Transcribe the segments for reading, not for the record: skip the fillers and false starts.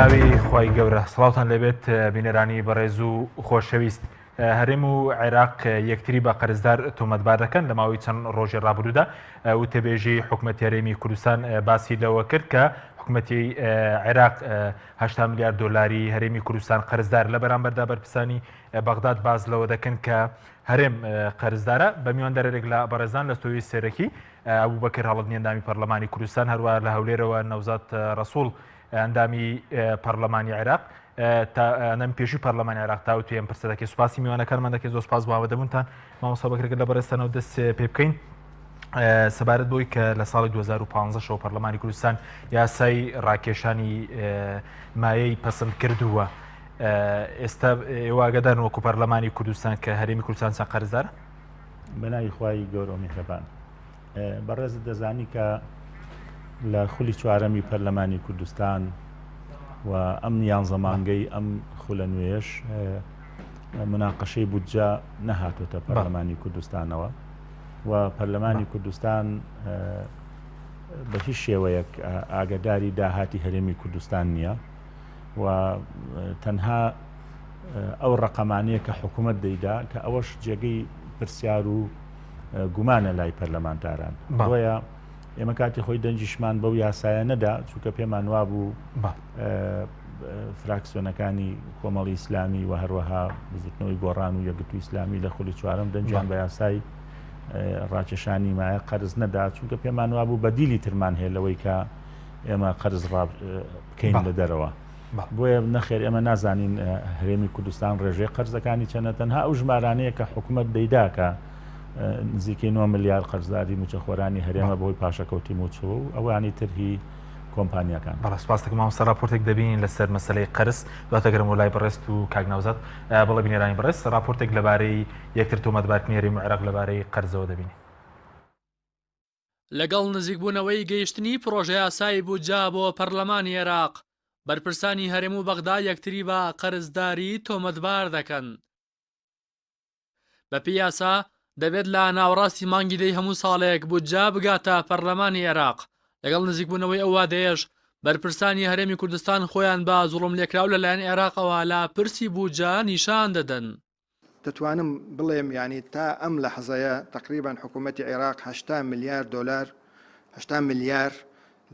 بەناوی خوای گەورە سڵاوتان لێبێت بینەرانی بەڕێز و خۆشەویست هەرێم و عێراق یەکتری بە قەرزدار تۆمەتبار دەکەن لە ماوەی چەند ڕۆژی ڕابردوودا وتەبێژی حکومەتی هەرێمی کوردستان باسی لەوە کرد کە حکومەتی عێراق 80 ملیار دۆلاری هەرێمی کوردستان قەرزدار لە بەرامبەردا بەرپرسانی بەغداد باس لەوە دەکەن کە هەرێم قەرزدارە بە میواندارێک لە بەڕێزان لە ستۆیی سەرەکی ئەبوبەکر هەڵەدنی ئەندامی پەرلەمانی کوردستان، هەروەها لە هەولێرەوە نەوزاد ڕەسوڵ ئەندامی پەرلەمانی عێراق ئەندامی پێشووی پەرلەمانی عێراق تاوتوێ ئەم پرسە دەکەین. سوپاسی میوانەکانمان دەکەین، زۆر سوپاس بۆ ئامادەبوونتان. مامۆستا بەکر گەر لە بەڕێزتانەوە دەست پێ بکەین سەبارەت بۆی کە لە ساڵی 2015 شەوە پەرلەمانی کوردستان یاسای ڕاکێشانی مایەی پەسەند کردووە. ئێستا ئێوە ئاگادارن وەکو پەرلەمانی کوردستان کە هەرێمی کوردستان چەند قەرزدارە؟ بەناوی خوای گەورە و میهرەبان. بەڕێزت دەزانی کە لە خولی چوارەمی پەرلەمانی کوردستان و ئەم یانزە مانگەی ئەم خولە نوێش مناقەشەی بودجە نەهاتۆتە پەرلەمانی کوردستانەوە و پەرلەمانی کوردستان بە هیچ شێوەیەک ئاگداری داهاتی هەرێمی کوردستان نییە و تەنها ئەو ڕەقەمانەیە کە حکوومەت دەیدا کە ئەوەش جێگەی پرسیار و گومانە لای پەرلەمانتاران بۆیە ئێمە کاتی خۆی دەنگیشمان بەو یاسایە نەدا چونکە پێمان وابوو فراکسیۆنەکانی کۆمەڵی ئیسلامی و هەروەها بزوتنەوەی گۆڕان و یەکگرتوو ئیسلامی لە خولی چوارەم دەنگیان بە یاسای ڕاکێشانی مایە قەرز نەدا چونکە پێمان وابوو بەدیلی ترمان هەیە لەوەی کە ئێمە قەرز ڕا بکەین لە دەرەوە. بۆیە نەخێر ئێمە نازانین هەرێمی کوردستان ڕێژەی قەرزەکانی چەنە تەنها ئەو ژمارانەیە کە حکوومەت دەیدا کە نزیکەی 9 ملیار قەرزداری موچەخۆرانی هەرێمە بەهۆی پاشەکەوتی موچەوە و ئەوانی ترهی کۆمپانیاکان. بەڵێ سپاس دەکەم مامۆستا راپۆرتێک دەبینین لەسەر مەسەلەی قەرز دواتر گەرم لای بەڕێزت و کاک ناوزاد بەڵێ بینەرانی بەڕێز راپۆرتێک لەبارەی یەکتر تۆمەتبارکردنی هەرێم و عێراق لەبارەی قەرزەوە دەبینین. لەگەڵ نزیکبوونەوەی گەیشتنی پڕۆژەیاسای بودجە بۆ پەرلەمانی عێراق، بەرپرسانی هەرێم و بەغدا یەکتری بە قەرزداری تۆمەتبار دەکەن. بەپێی یاسا، دەبێت لە ناوەڕاستی مانگی دەی هەموو ساڵێک بودجە بگاتە پەرلەمانی عێراق، لەگەڵ نزیکبوونەوەی ئەو وادەیەش، بەرپرسانی هەرێمی کوردستان خۆیان بە زوڵملێکراو لەلایەن عێراقەوە لە پرسی بودجە نیشان دەدەن. دەتوانم بڵێم یانی تا ئەم لەحزەیە تەقریبەن حکوومەتی عێراق 80 ملیار دۆلار 80 ملیار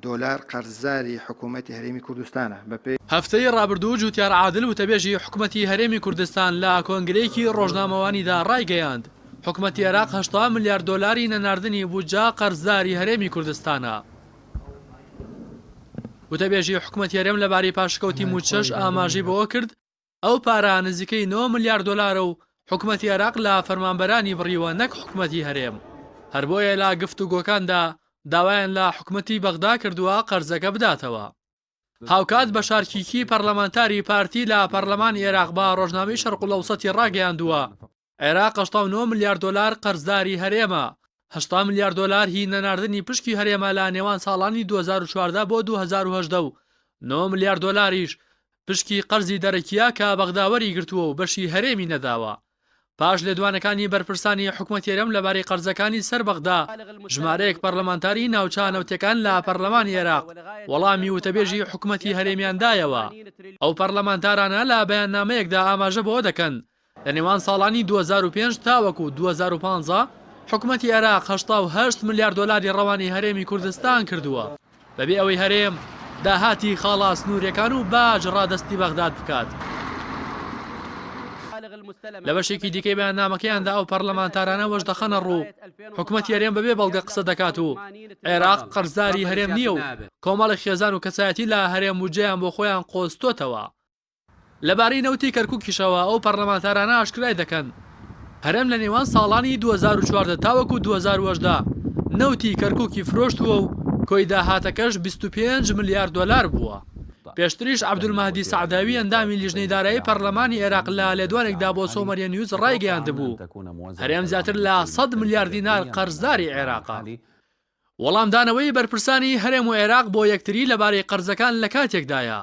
دۆلار قەرزاری حکوومەتی هەرێمی کوردستانە بەپێی. هەفتەی ڕابردوو جوتیار عادل وتەبێژی حکومەتی هەرێمی کوردستان لە کۆنگرەیەکی ڕۆژنامەوانیدا ڕایگەیاند، حکومەتی عێراق 80 ملیار دۆلاری نەناردنی بودجە قەرزداری هەرێمی کوردستانە. وتەبێژی حکومەتی هەرێم لەبارەی پاشەکەوتی مووچەش ئاماژەی بەوەکرد، ئەو پارە نزیکەی نۆ ملیار دۆلارە و حکومەتی عێراق لە فەرمانبەرانی بڕیوە نەک حکومەتی هەرێم، هەر بۆیە لە گفتوگۆکاندا داوایان لە حکومەتی بەغدا کردووە قەرزەکە بداتەوە. هاوکات بەشار کیکی پەرلەمانتاری پارتی لە پەرلەمانی عێراق بە ڕۆژنامەی شەرقولئەوسەتی ڕاگەیاندووە، عێراق 89 ملیار دۆلار قەرزداری هەرێمە، 80 ملیار دۆلار هی نەناردنی پشکی هەرێمە لە نێوان ساڵانی 2014 بۆ 2018 و 9 ملیار دۆلاریش پشکی قەرزی دەرەکییە کە بەغدا وەریگرتووە و بەشی هەرێمی نەداوە. پاش لێدوانەکانی بەرپرسانی حکومەتی هەرێم لەبارەی قەرزەکانی سەر بەغدا، ژمارەیەک پەرلەمانتاری ناوچە نەوتیەکان لە پەرلەمانی عێراق وەڵامی وتەبێژی حکومەتی هەرێمیان دایەوە. ئەو پەرلەمانتارانە لە بەیاننامەیەکدا ئاماژە بەوە دەکەن، لە نێوان ساڵانی 2005 تاوەکو 2015 حکومەتی عێراق 88 ملیار دۆلاری ڕەوانەی هەرێمی کوردستان کردووە، بەبێ ئەوەی هەرێم داهاتی خاڵە سنوورییەکان و باج ڕادەستی بەغداد بکات. لە بەشێکی دیکەی بەیاننامەکەیاندا ئەو پەرلەمانتارانە ئەوەش دەخەنە ڕوو، حکومەتی هەرێم بەبێ بەڵگە قسە دەکات و عێراق قەرزداری هەرێم نییە و کۆمەڵێک خێزان و کەسایەتی لە هەرێم بودجەیان بۆ خۆیان قۆستۆتەوە. لەبارەی نەوتی کەرکوکیشەوە ئەو پەرلەمانتارانە ئاشکرای دەکەن، هەرێم لە نێوان ساڵانی 2014 تاوەکو 2018 نەوتی کەرکوکی فرۆشتووە و کۆی داهاتەکەش 25 ملیار دۆلار بووە. پێشتریش عەبدولمەهدی سەعداوی ئەندامی لیژنەی دارایی پەرلەمانی عێراق لە لێدوانێکدا بۆ سۆمەریە نیوز ڕایگەیاندبوو، هەرێم زیاتر لە سەد ملیار دینار قەرزداری عێراقە. وەڵامدانەوەی بەرپرسانی هەرێم و عێراق بۆ یەکتری لەبارەی قەرزەکان لەکاتێکدایە،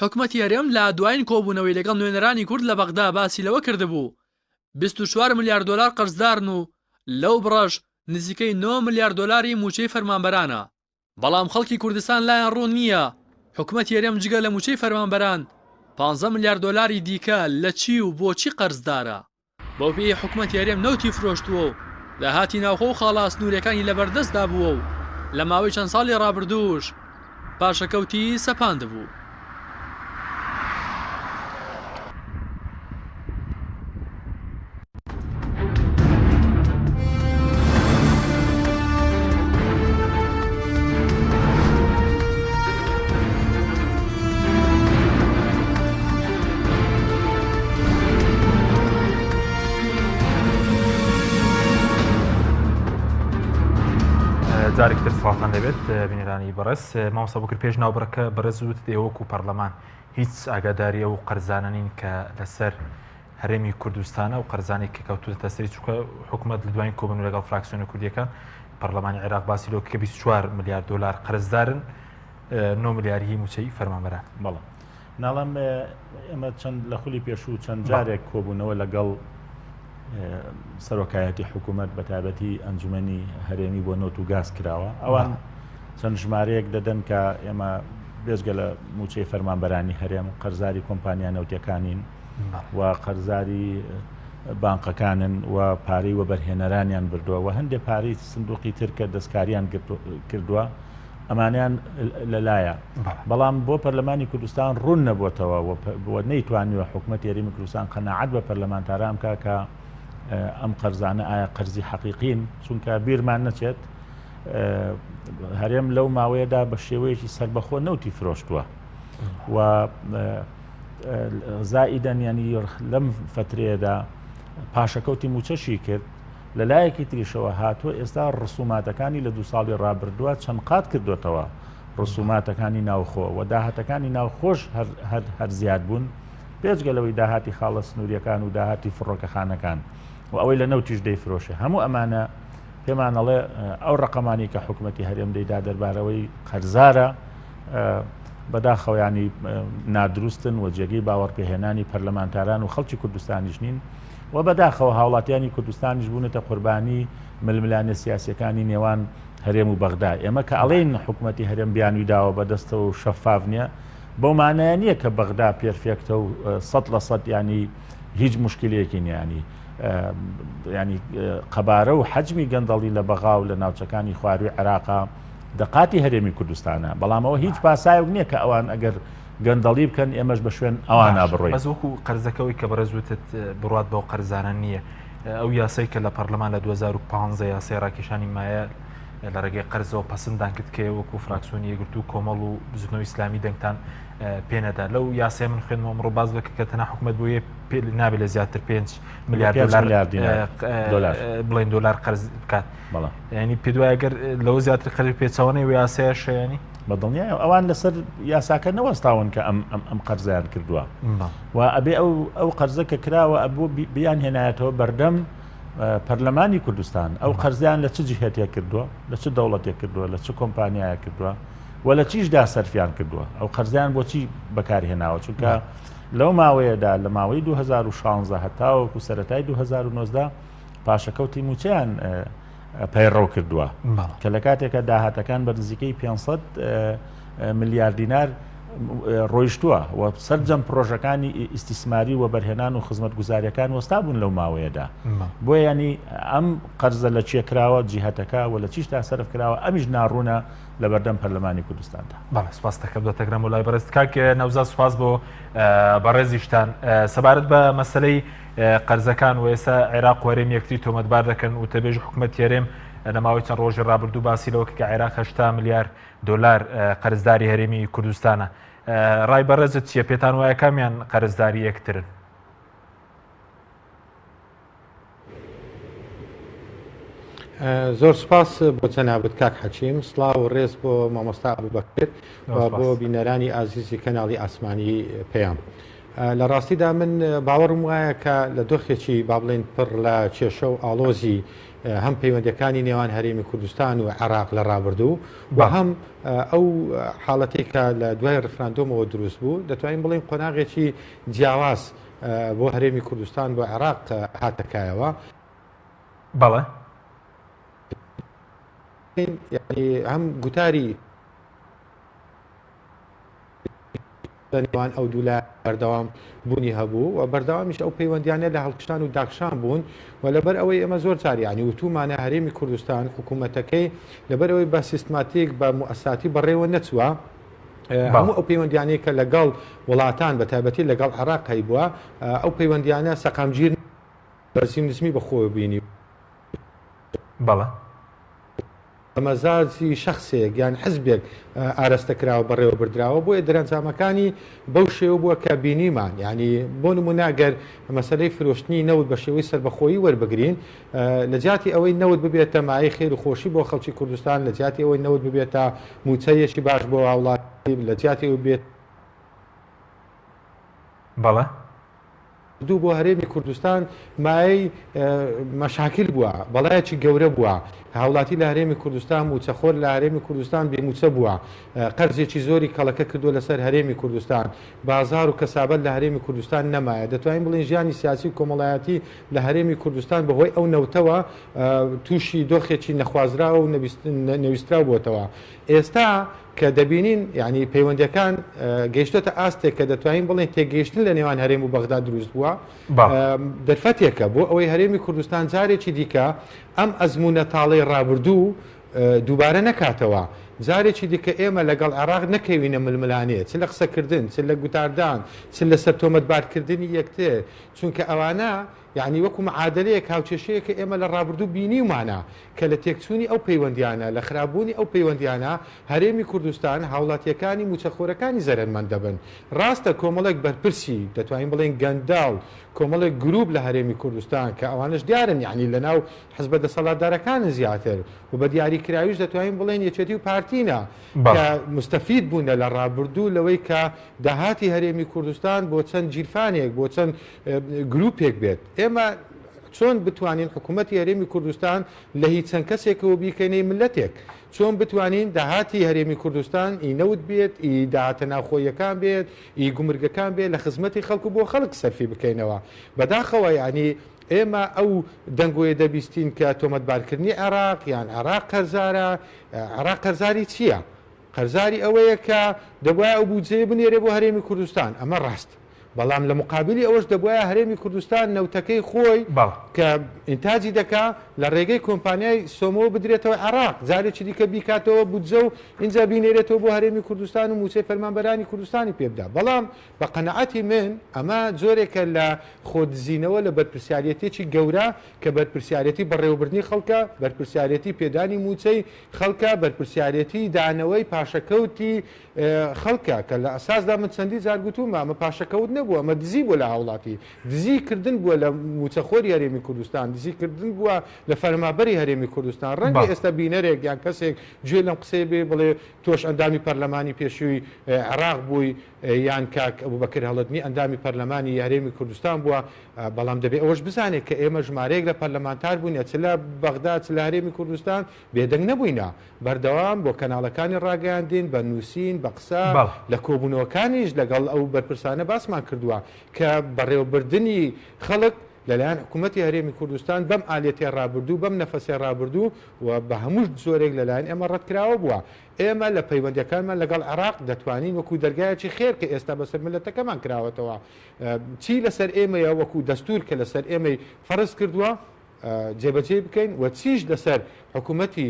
حکومەتی هەرێم لە دوایین کۆبوونەوەی لەگەڵ نوێنەرانی کورد لە بەغدا باسی لەوە کردبوو، 24 ملیار دۆلار قەرزدارن و لەو بڕەش نزیکەی نۆ ملیار دۆلاری مووچەی فەرمانبەرانە. بەڵام خەڵکی کوردستان لایان ڕوون نییە. حکومەتی هەرێم جگە لە مووچەی فەرمانبەران، پانزە ملیار دۆلاری دیکە لە چی و بۆچی قەرزدارە؟ بەو پێیەی حکومەتی هەرێم نەوتی فرۆشتووە و داهاتی ناوخۆ و خاڵە سنووریەکانی لەبەردەستدا بووە و لە ماوەی چەند ساڵی ڕابردووش پاشەکەوتی سەپاندبوو. جارێکی تر سڵاوتان لێبێت بینەرانی بەڕێز مامۆستا بکر پێش ناوبڕەکە بەڕێز وتت ئێوە وەکو پەرلەمان هیچ ئاگاداری ئەو قەرزانە نین کە لەسەر هەرێمی کوردستانە و قەرزانەی کە کەوتوتە سەری چونکە حکوومەت لە دوایین کۆبوونەوە لەگەڵ فراکسیۆنە کوردیەکان پەرلەمانی عێراق باسی لەوە کە 24 ملیار دۆلار قەرزدارن 9 ملیار هی مووچەی فەرمانبەران. بەڵێ ناڵم ئێمە چەند لە خولی پێشوو چەند جارێک کۆبوونەوە لەگەڵ سەرۆکایەتی حکوومەت بە تایبەتی ئەنجومەنی هەرێمی بۆ نەوت و گاز کراوە ئەوان چەند ژمارەیەک دەدەن کە ئێمە بێجگە لە مووچەی فەرمانبەرانی هەرێم قەرزاری کۆمپانیا نەوتەکانین و قەرزاری بانقەکانن و پارەی وەبەرهێنەرانیان بردووە و هەندێک پارەی سندوقی تر کە دەستکاریان کردووە ئەمانیان لەلایە بەڵام بۆ پەرلەمانی کوردستان ڕوون نەبووتەوە و نەیتوانیوە حکوومەت هەرێمی کوردستان قەناعەت بە پەرلەمانتاران بکا کە ئەم قەرزانە ئایا قەرزی حەقیقین چونکە بیرمان نەچێت هەرێم لەو ماوەیەدا بە شێوەیەکی سربەخۆ نەوتی فرۆشتووە و زائیدەن ینی لەم فترەیەدا پاشەکەوتی موچەشی کرد لە لایەکی تریشەوە هاتووە ئێستا ڕسوماتەکانی لە دوو ساڵی ڕابردووە چەند قات کردوێتەوە ڕسوماتەکانی ناوخۆ و داهاتەکانی ناوخۆش هەر هەر زیاد بوون بێجگە لەوەی داهاتی خاڵە سنووریەکان و داهاتی فڕۆکەخانەکان و ئەوەی لە نەوتیش دەیفرۆشێ هەموو ئەمانە پێمان ئەڵێ ئەو ڕقەمانی کە حکوومەتی هەرێم دەیدا دەربارەوەی قەرزارە بەداخەوە ینی نادروستن و جێگەی باوەڕپێهێنانی پەرلەمانتاران و خەڵکی کوردستانیش نین و بەداخەوە هاوڵاتیانی کوردستانیش بوونەتە قوربانی ململانێ سیاسیەکانی نێوان هەرێم و بەغدا ئێمە کە ئەڵێین حکوومەتی هەرێم بیانوی داوە بەدەستەوە و شەفاف نییە بەو مانایە نییە کە بەغدا perfect ە و 100% ینی هیچ مشکلەیەکی نیانی ینی قەبارە و حەجمی گەندەڵی لە بەغا و لە ناوچەکانی خواروی عێراقا دەقاتی هەرێمی کوردستانە بەڵام ئەوە هیچ پاساوێک نییە کە ئەوان ئەگەر گەندەڵی بکەن ئێمەش بە شوێن ئەوانە بڕۆین. بەس وەکو قەرزەکەوەی کە بەڕێز وتت بڕوات بەو قەرزانە نییە ئەو یاسای کە لە پەرلەمان لە 2015 یاسای ڕاکێشانی مایە لە ڕێگەی قەرزەوە پەسندان کرد کە وەکو فراکسیۆنی یەکگرتوو کۆمەڵ و بزوتنەوەی ئیسلامی دەنگتان پێنەدا لەو یاسای من خوێندمەوە ئەمڕۆ باس بکە کە تەنها حکومەت بۆ نابێت لە زیاتر 5 ملیار دۆلار بڵێن دۆلار قەرز بکات ینی پێ دوای گەر لەوە زیاتر قەرز پێچەوانەی و یاسایە شایانی بە دڵنیایە ئەوان لەسەر یاساکە نەوەستاون کە ئەم ئەم ئەم قەرزیان کردووە و ئەبێ ئەو ئەو قەرزە کە کراوە ئەبوو بیان هێنایەتەوە بەردەم پەرلەمانی کوردستان ئەو قەرزیان لە چ جهتێک کردووە لە چ دەوڵەتێک کردووە لە چ کۆمپانیایە کردووە و لە چیشدا سەرفیان کردووە ئەو قەرزیان بۆچی بەکارهێناوە چونکە لەو ماوەیەدا لە ماوەی 2016 هەتاوەکو سەتای 2019 پاشەکەوتی موچەیان پەیڕەو کردووە کە لە کاتێکە داهاتەکان بە نزیکەی 500 ملیار دینار ڕۆیشتووە و سەرجەم پرۆژەکانی ئیسیسماری و بەرهێنان و خزمەت گوزاریەکان وەستا بوون لەو ماوەیەدا بۆ ینی ئەم قەرزە لە چێ کراوە جیهتەکە و لە چیشتا سەرف کراوە ئەمیش ناڕوونە لە بەردەم پەرلەمانی کوردستاندا. بەڵێ سپاس دەکەم دەتەگرم بۆ لای بەڕێز کاک نەوزاد سپاس بۆ بەڕێزیشتان سەبارەت بە مەسلەی قەرزەکان و ئێستا عێراق و هەرێم یەکتری تۆمەتبار دەکەن و تەبێژ حکوومەت هەرێم لە ماوەی چەند ڕۆژی ڕابردوو باسی لەوە کە عێراق 80 ملیار دلار قەرزداری هەرێمی کوردستانە ڕای بەڕێزت چییە پێتان وایە کامیان قەرزداری یەکترن؟ زۆر سپاس بۆ جەنابت کاک حەکیم سڵاو و ڕێز بۆ مامۆستا ئەبوبەکر و بۆ بینەرانی ئازیزی کەناڵی ئاسمانی پەیام. لە ڕاستیدا من باوەڕم وایە کە لە دۆخێکی با بڵێین پڕ لە کێشە و ئاڵۆزی هەم پەیوەندەکانی نێوان هەرێمی کوردستان و عێراق لە ڕابردوو و هەم ئەو حاڵەتێک کە لە دوای ڕفراندۆمەوە دروست بوو دەتوانین بڵێین قۆناغێکی جیاواز بۆ هەرێمی کوردستان بۆ عێراق هاتە کایەوە. بەڵێ. یانی هەم گوتاری. لە نێوان ئەو دوو لایەنە بەردەوام بوونی هەبوو و بەردەوامیش ئەو پەیوەندیانە لە هەڵکشان و داکشان بوون و لەبەر ئەوەی ئێمە زۆر جار یانی وتوومانە هەرێمی کوردستان حکوومەتەکەی لەبەر ئەوەی بە سیستماتیک بە موئەساتی بەڕێوە نەچووە هەموو ئەو پەیوەندیانەی کە لەگەڵ وڵاتان بە تایبەتی لەگەڵ عێراق هەیبووە ئەو پەیوەندیانە سەقامگیر بەرزی و نزمی بەخۆوە بینی. بەڵێ. بە مەزاجی شەخسێک یان حزبێک ئارەستە کراوە بەڕێوە بردراوە بۆیە دەرەنجامەکانی بەو شێوە بووە کە بینیمان یانی بۆ نمونە گەر مەسەلەی فرۆشتنی نەوت بە شێوەی سەربەخۆیی وەربگرین لە جیاتی ئەوەی نەوت ببێتە مایەی خێر و خۆشی بۆ خەڵکی کوردستان لە جیاتی ئەوەی نەوت ببێتە مووچەیەکی باش بۆ هاوڵاتی لە جیاتی ئەوەی بێت بەڵێ. دوو بۆ هەرێمی کوردستان مایەی مەشاکیل بووە، بەڵایەکی گەورە بووە، هاوڵاتی لە هەرێمی کوردستان مووچەخۆر لە هەرێمی کوردستان بێ مووچە بووە، قەرزێکی زۆری کەڵەکە کردووە لەسەر هەرێمی کوردستان، بازاڕ و کەسابەت لە هەرێمی کوردستان نەمایە، دەتوانین بڵێین ژیانی سیاسی و کۆمەڵایەتی لە هەرێمی کوردستان بەهۆی ئەو نەوتەوە تووشی دۆخێکی نەخوازراو و نەویستراو بۆتەوە. ئێستا کە دەبینین یانی پەیوەندیەکان گەیشتۆتە ئاستێک کە دەتوانین بڵێین تێگەیشتن لە نێوان هەرێم و بەغدا دروست بووە دەرفەتێکە بۆ ئەوەی هەرێمی کوردستان جارێکی دیکە ئەم ئەزموونە تاڵەی ڕابردوو دووبارە نەکاتەوە جارێکی دیکە ئێمە لەگەڵ عێراق نەکەوینە ململانێ چ لە قسەکردن چ لە گوتاردان چ لەسەر تۆمەتبارکردنی یەکتر چونکە ئەوانە یەعنی وەکو معادەلەیەک، هاوکێشەیەکە ئێمە لە ڕابردوو بینیومانە کە لە تێکچوونی ئەو پەیوەندیانە، لە خراپبوونی ئەو پەیوەندیانە هەرێمی کوردستان، هاوڵاتییەکانی، مووچەخۆرەکانی زەرەرمەند دەبن. ڕاستە کۆمەڵێک بەرپرسی، دەتوانین بڵێین گەندەڵ، کۆمەڵێک گرووپ لە هەرێمی کوردستان کە ئەوانەش دیارن یەعنی لەناو حزبە دەسەڵاتدارەکانن زیاتر و بە دیاریکراویش دەتوانین بڵێین یەکێتی و پارتینە کە موستەفید بوونە لە ڕابردوو لەوەی کە داهاتی هەرێمی کوردستان بۆ چەند گیرفانێک، بۆ چەند گروپێک بێت ئێمە چۆن بتوانین حکوومەتی هەرێمی کوردستان لە هی چەند کەسێکەوە بیکەینەی ملەتێک چۆن بتوانین داهاتی هەرێمی کوردستان ئی نەوت بێت ئی داهاتە ناوخۆیەکان بێت ئی گومرگەکان بێت لە خزمەتی خەڵک و بۆ خەڵک سەرفی بکەینەوە بەداخەوە یعنی ئێمە ئەو دەنگۆیە دەبیستین کە تۆمەتبارکردنی عێراق یان عێراق قەرزارە عێراق قەرزاری چییە؟ قەرزاری ئەوەیە کە دەبوایە ئەو بودجەیە بنێرێ بۆ هەرێمی کوردستان ئەمە ڕاست بەڵام لە مقابلی ئەوەش دەبوایە هەرێمی کوردستان نەوتەکەی خۆی کە ئینتاجی دەکا لە ڕێگەی کۆمپانیای سۆمۆوە بدرێتەوە عێراق جارێکی دیکە بیکاتەوە بودجە و ئینجا بینێرێتەوە بۆ هەرێمی کوردستان و مووچەی فەرمانبەرانی کوردستانی پێ بدا بەڵام بە قەناعەتی من ئەمە جۆرێکە لە خۆدزینەوە لە بەرپرسیارێتیەکی گەورە کە بەرپرسیارێتی بەڕێوەبردنی خەڵکە بەرپرسیارێتی پێدانی مووچەی خەڵکە بەرپرسیارێتی دانەوەی پاشەکەوتی خەڵکە کە لە ئەساسدا من چەندی جار گوتوومە ئەمە پاشەکەوت نەبووە ئەمە دزی بووە لە هاوڵاتی دزی کردن بووە لە مووچەخۆری هەرێمی کوردستان دزی کردن بووە لە فەرمابەری هەرێمی کوردستان ڕەنگە ئێستا بینەرێک یان کەسێک گوێ لەم قسەیە بێ بڵێ تۆش ئەندامی پەرلەمانی پێشووی عێراق بووی یان کاک ئەبوبەکر هەڵەدنی ئەندامی پەرلەمانی هەرێمی کوردستان بووە بەڵام دەبێ ئەوەش بزانێت کە ئێمە ژمارەیەک لە پەرلەمانتار بووینە چ لە بەغدا چ لە هەرێمی کوردستان بێدەنگ نەبووینە بەردەوام بۆ کەناڵەکانی ڕاگەیاندن، بە نووسین، بە قسە، لە کۆبوونەوەکانیش لەگەڵ ئەو بەرپرسانە باسمان کردووە کە بەڕێوەبردنی خەڵک لەلایەن حکوومەتی هەرێمی کوردستان بەم ئالیەتەی ڕابردوو، بەم نەفەسەی ڕابردوو و بە هەموو جۆرێک لەلایەن ئێمە ڕەتکراوە بووە. ئێمە لە پەیوەندییەکانمان لەگەڵ عێراق دەتوانین وەکوو دەرگایەکی خێر کە ئێستا بەسەر میللەتەکەمان کراوەتەوە، چی لەسەر ئێمەیە وەکوو دەستوور کە لەسەر ئێمەی فەرز کردووە، جێبەجێی بکەین و چیش لەسەر حکوومەتی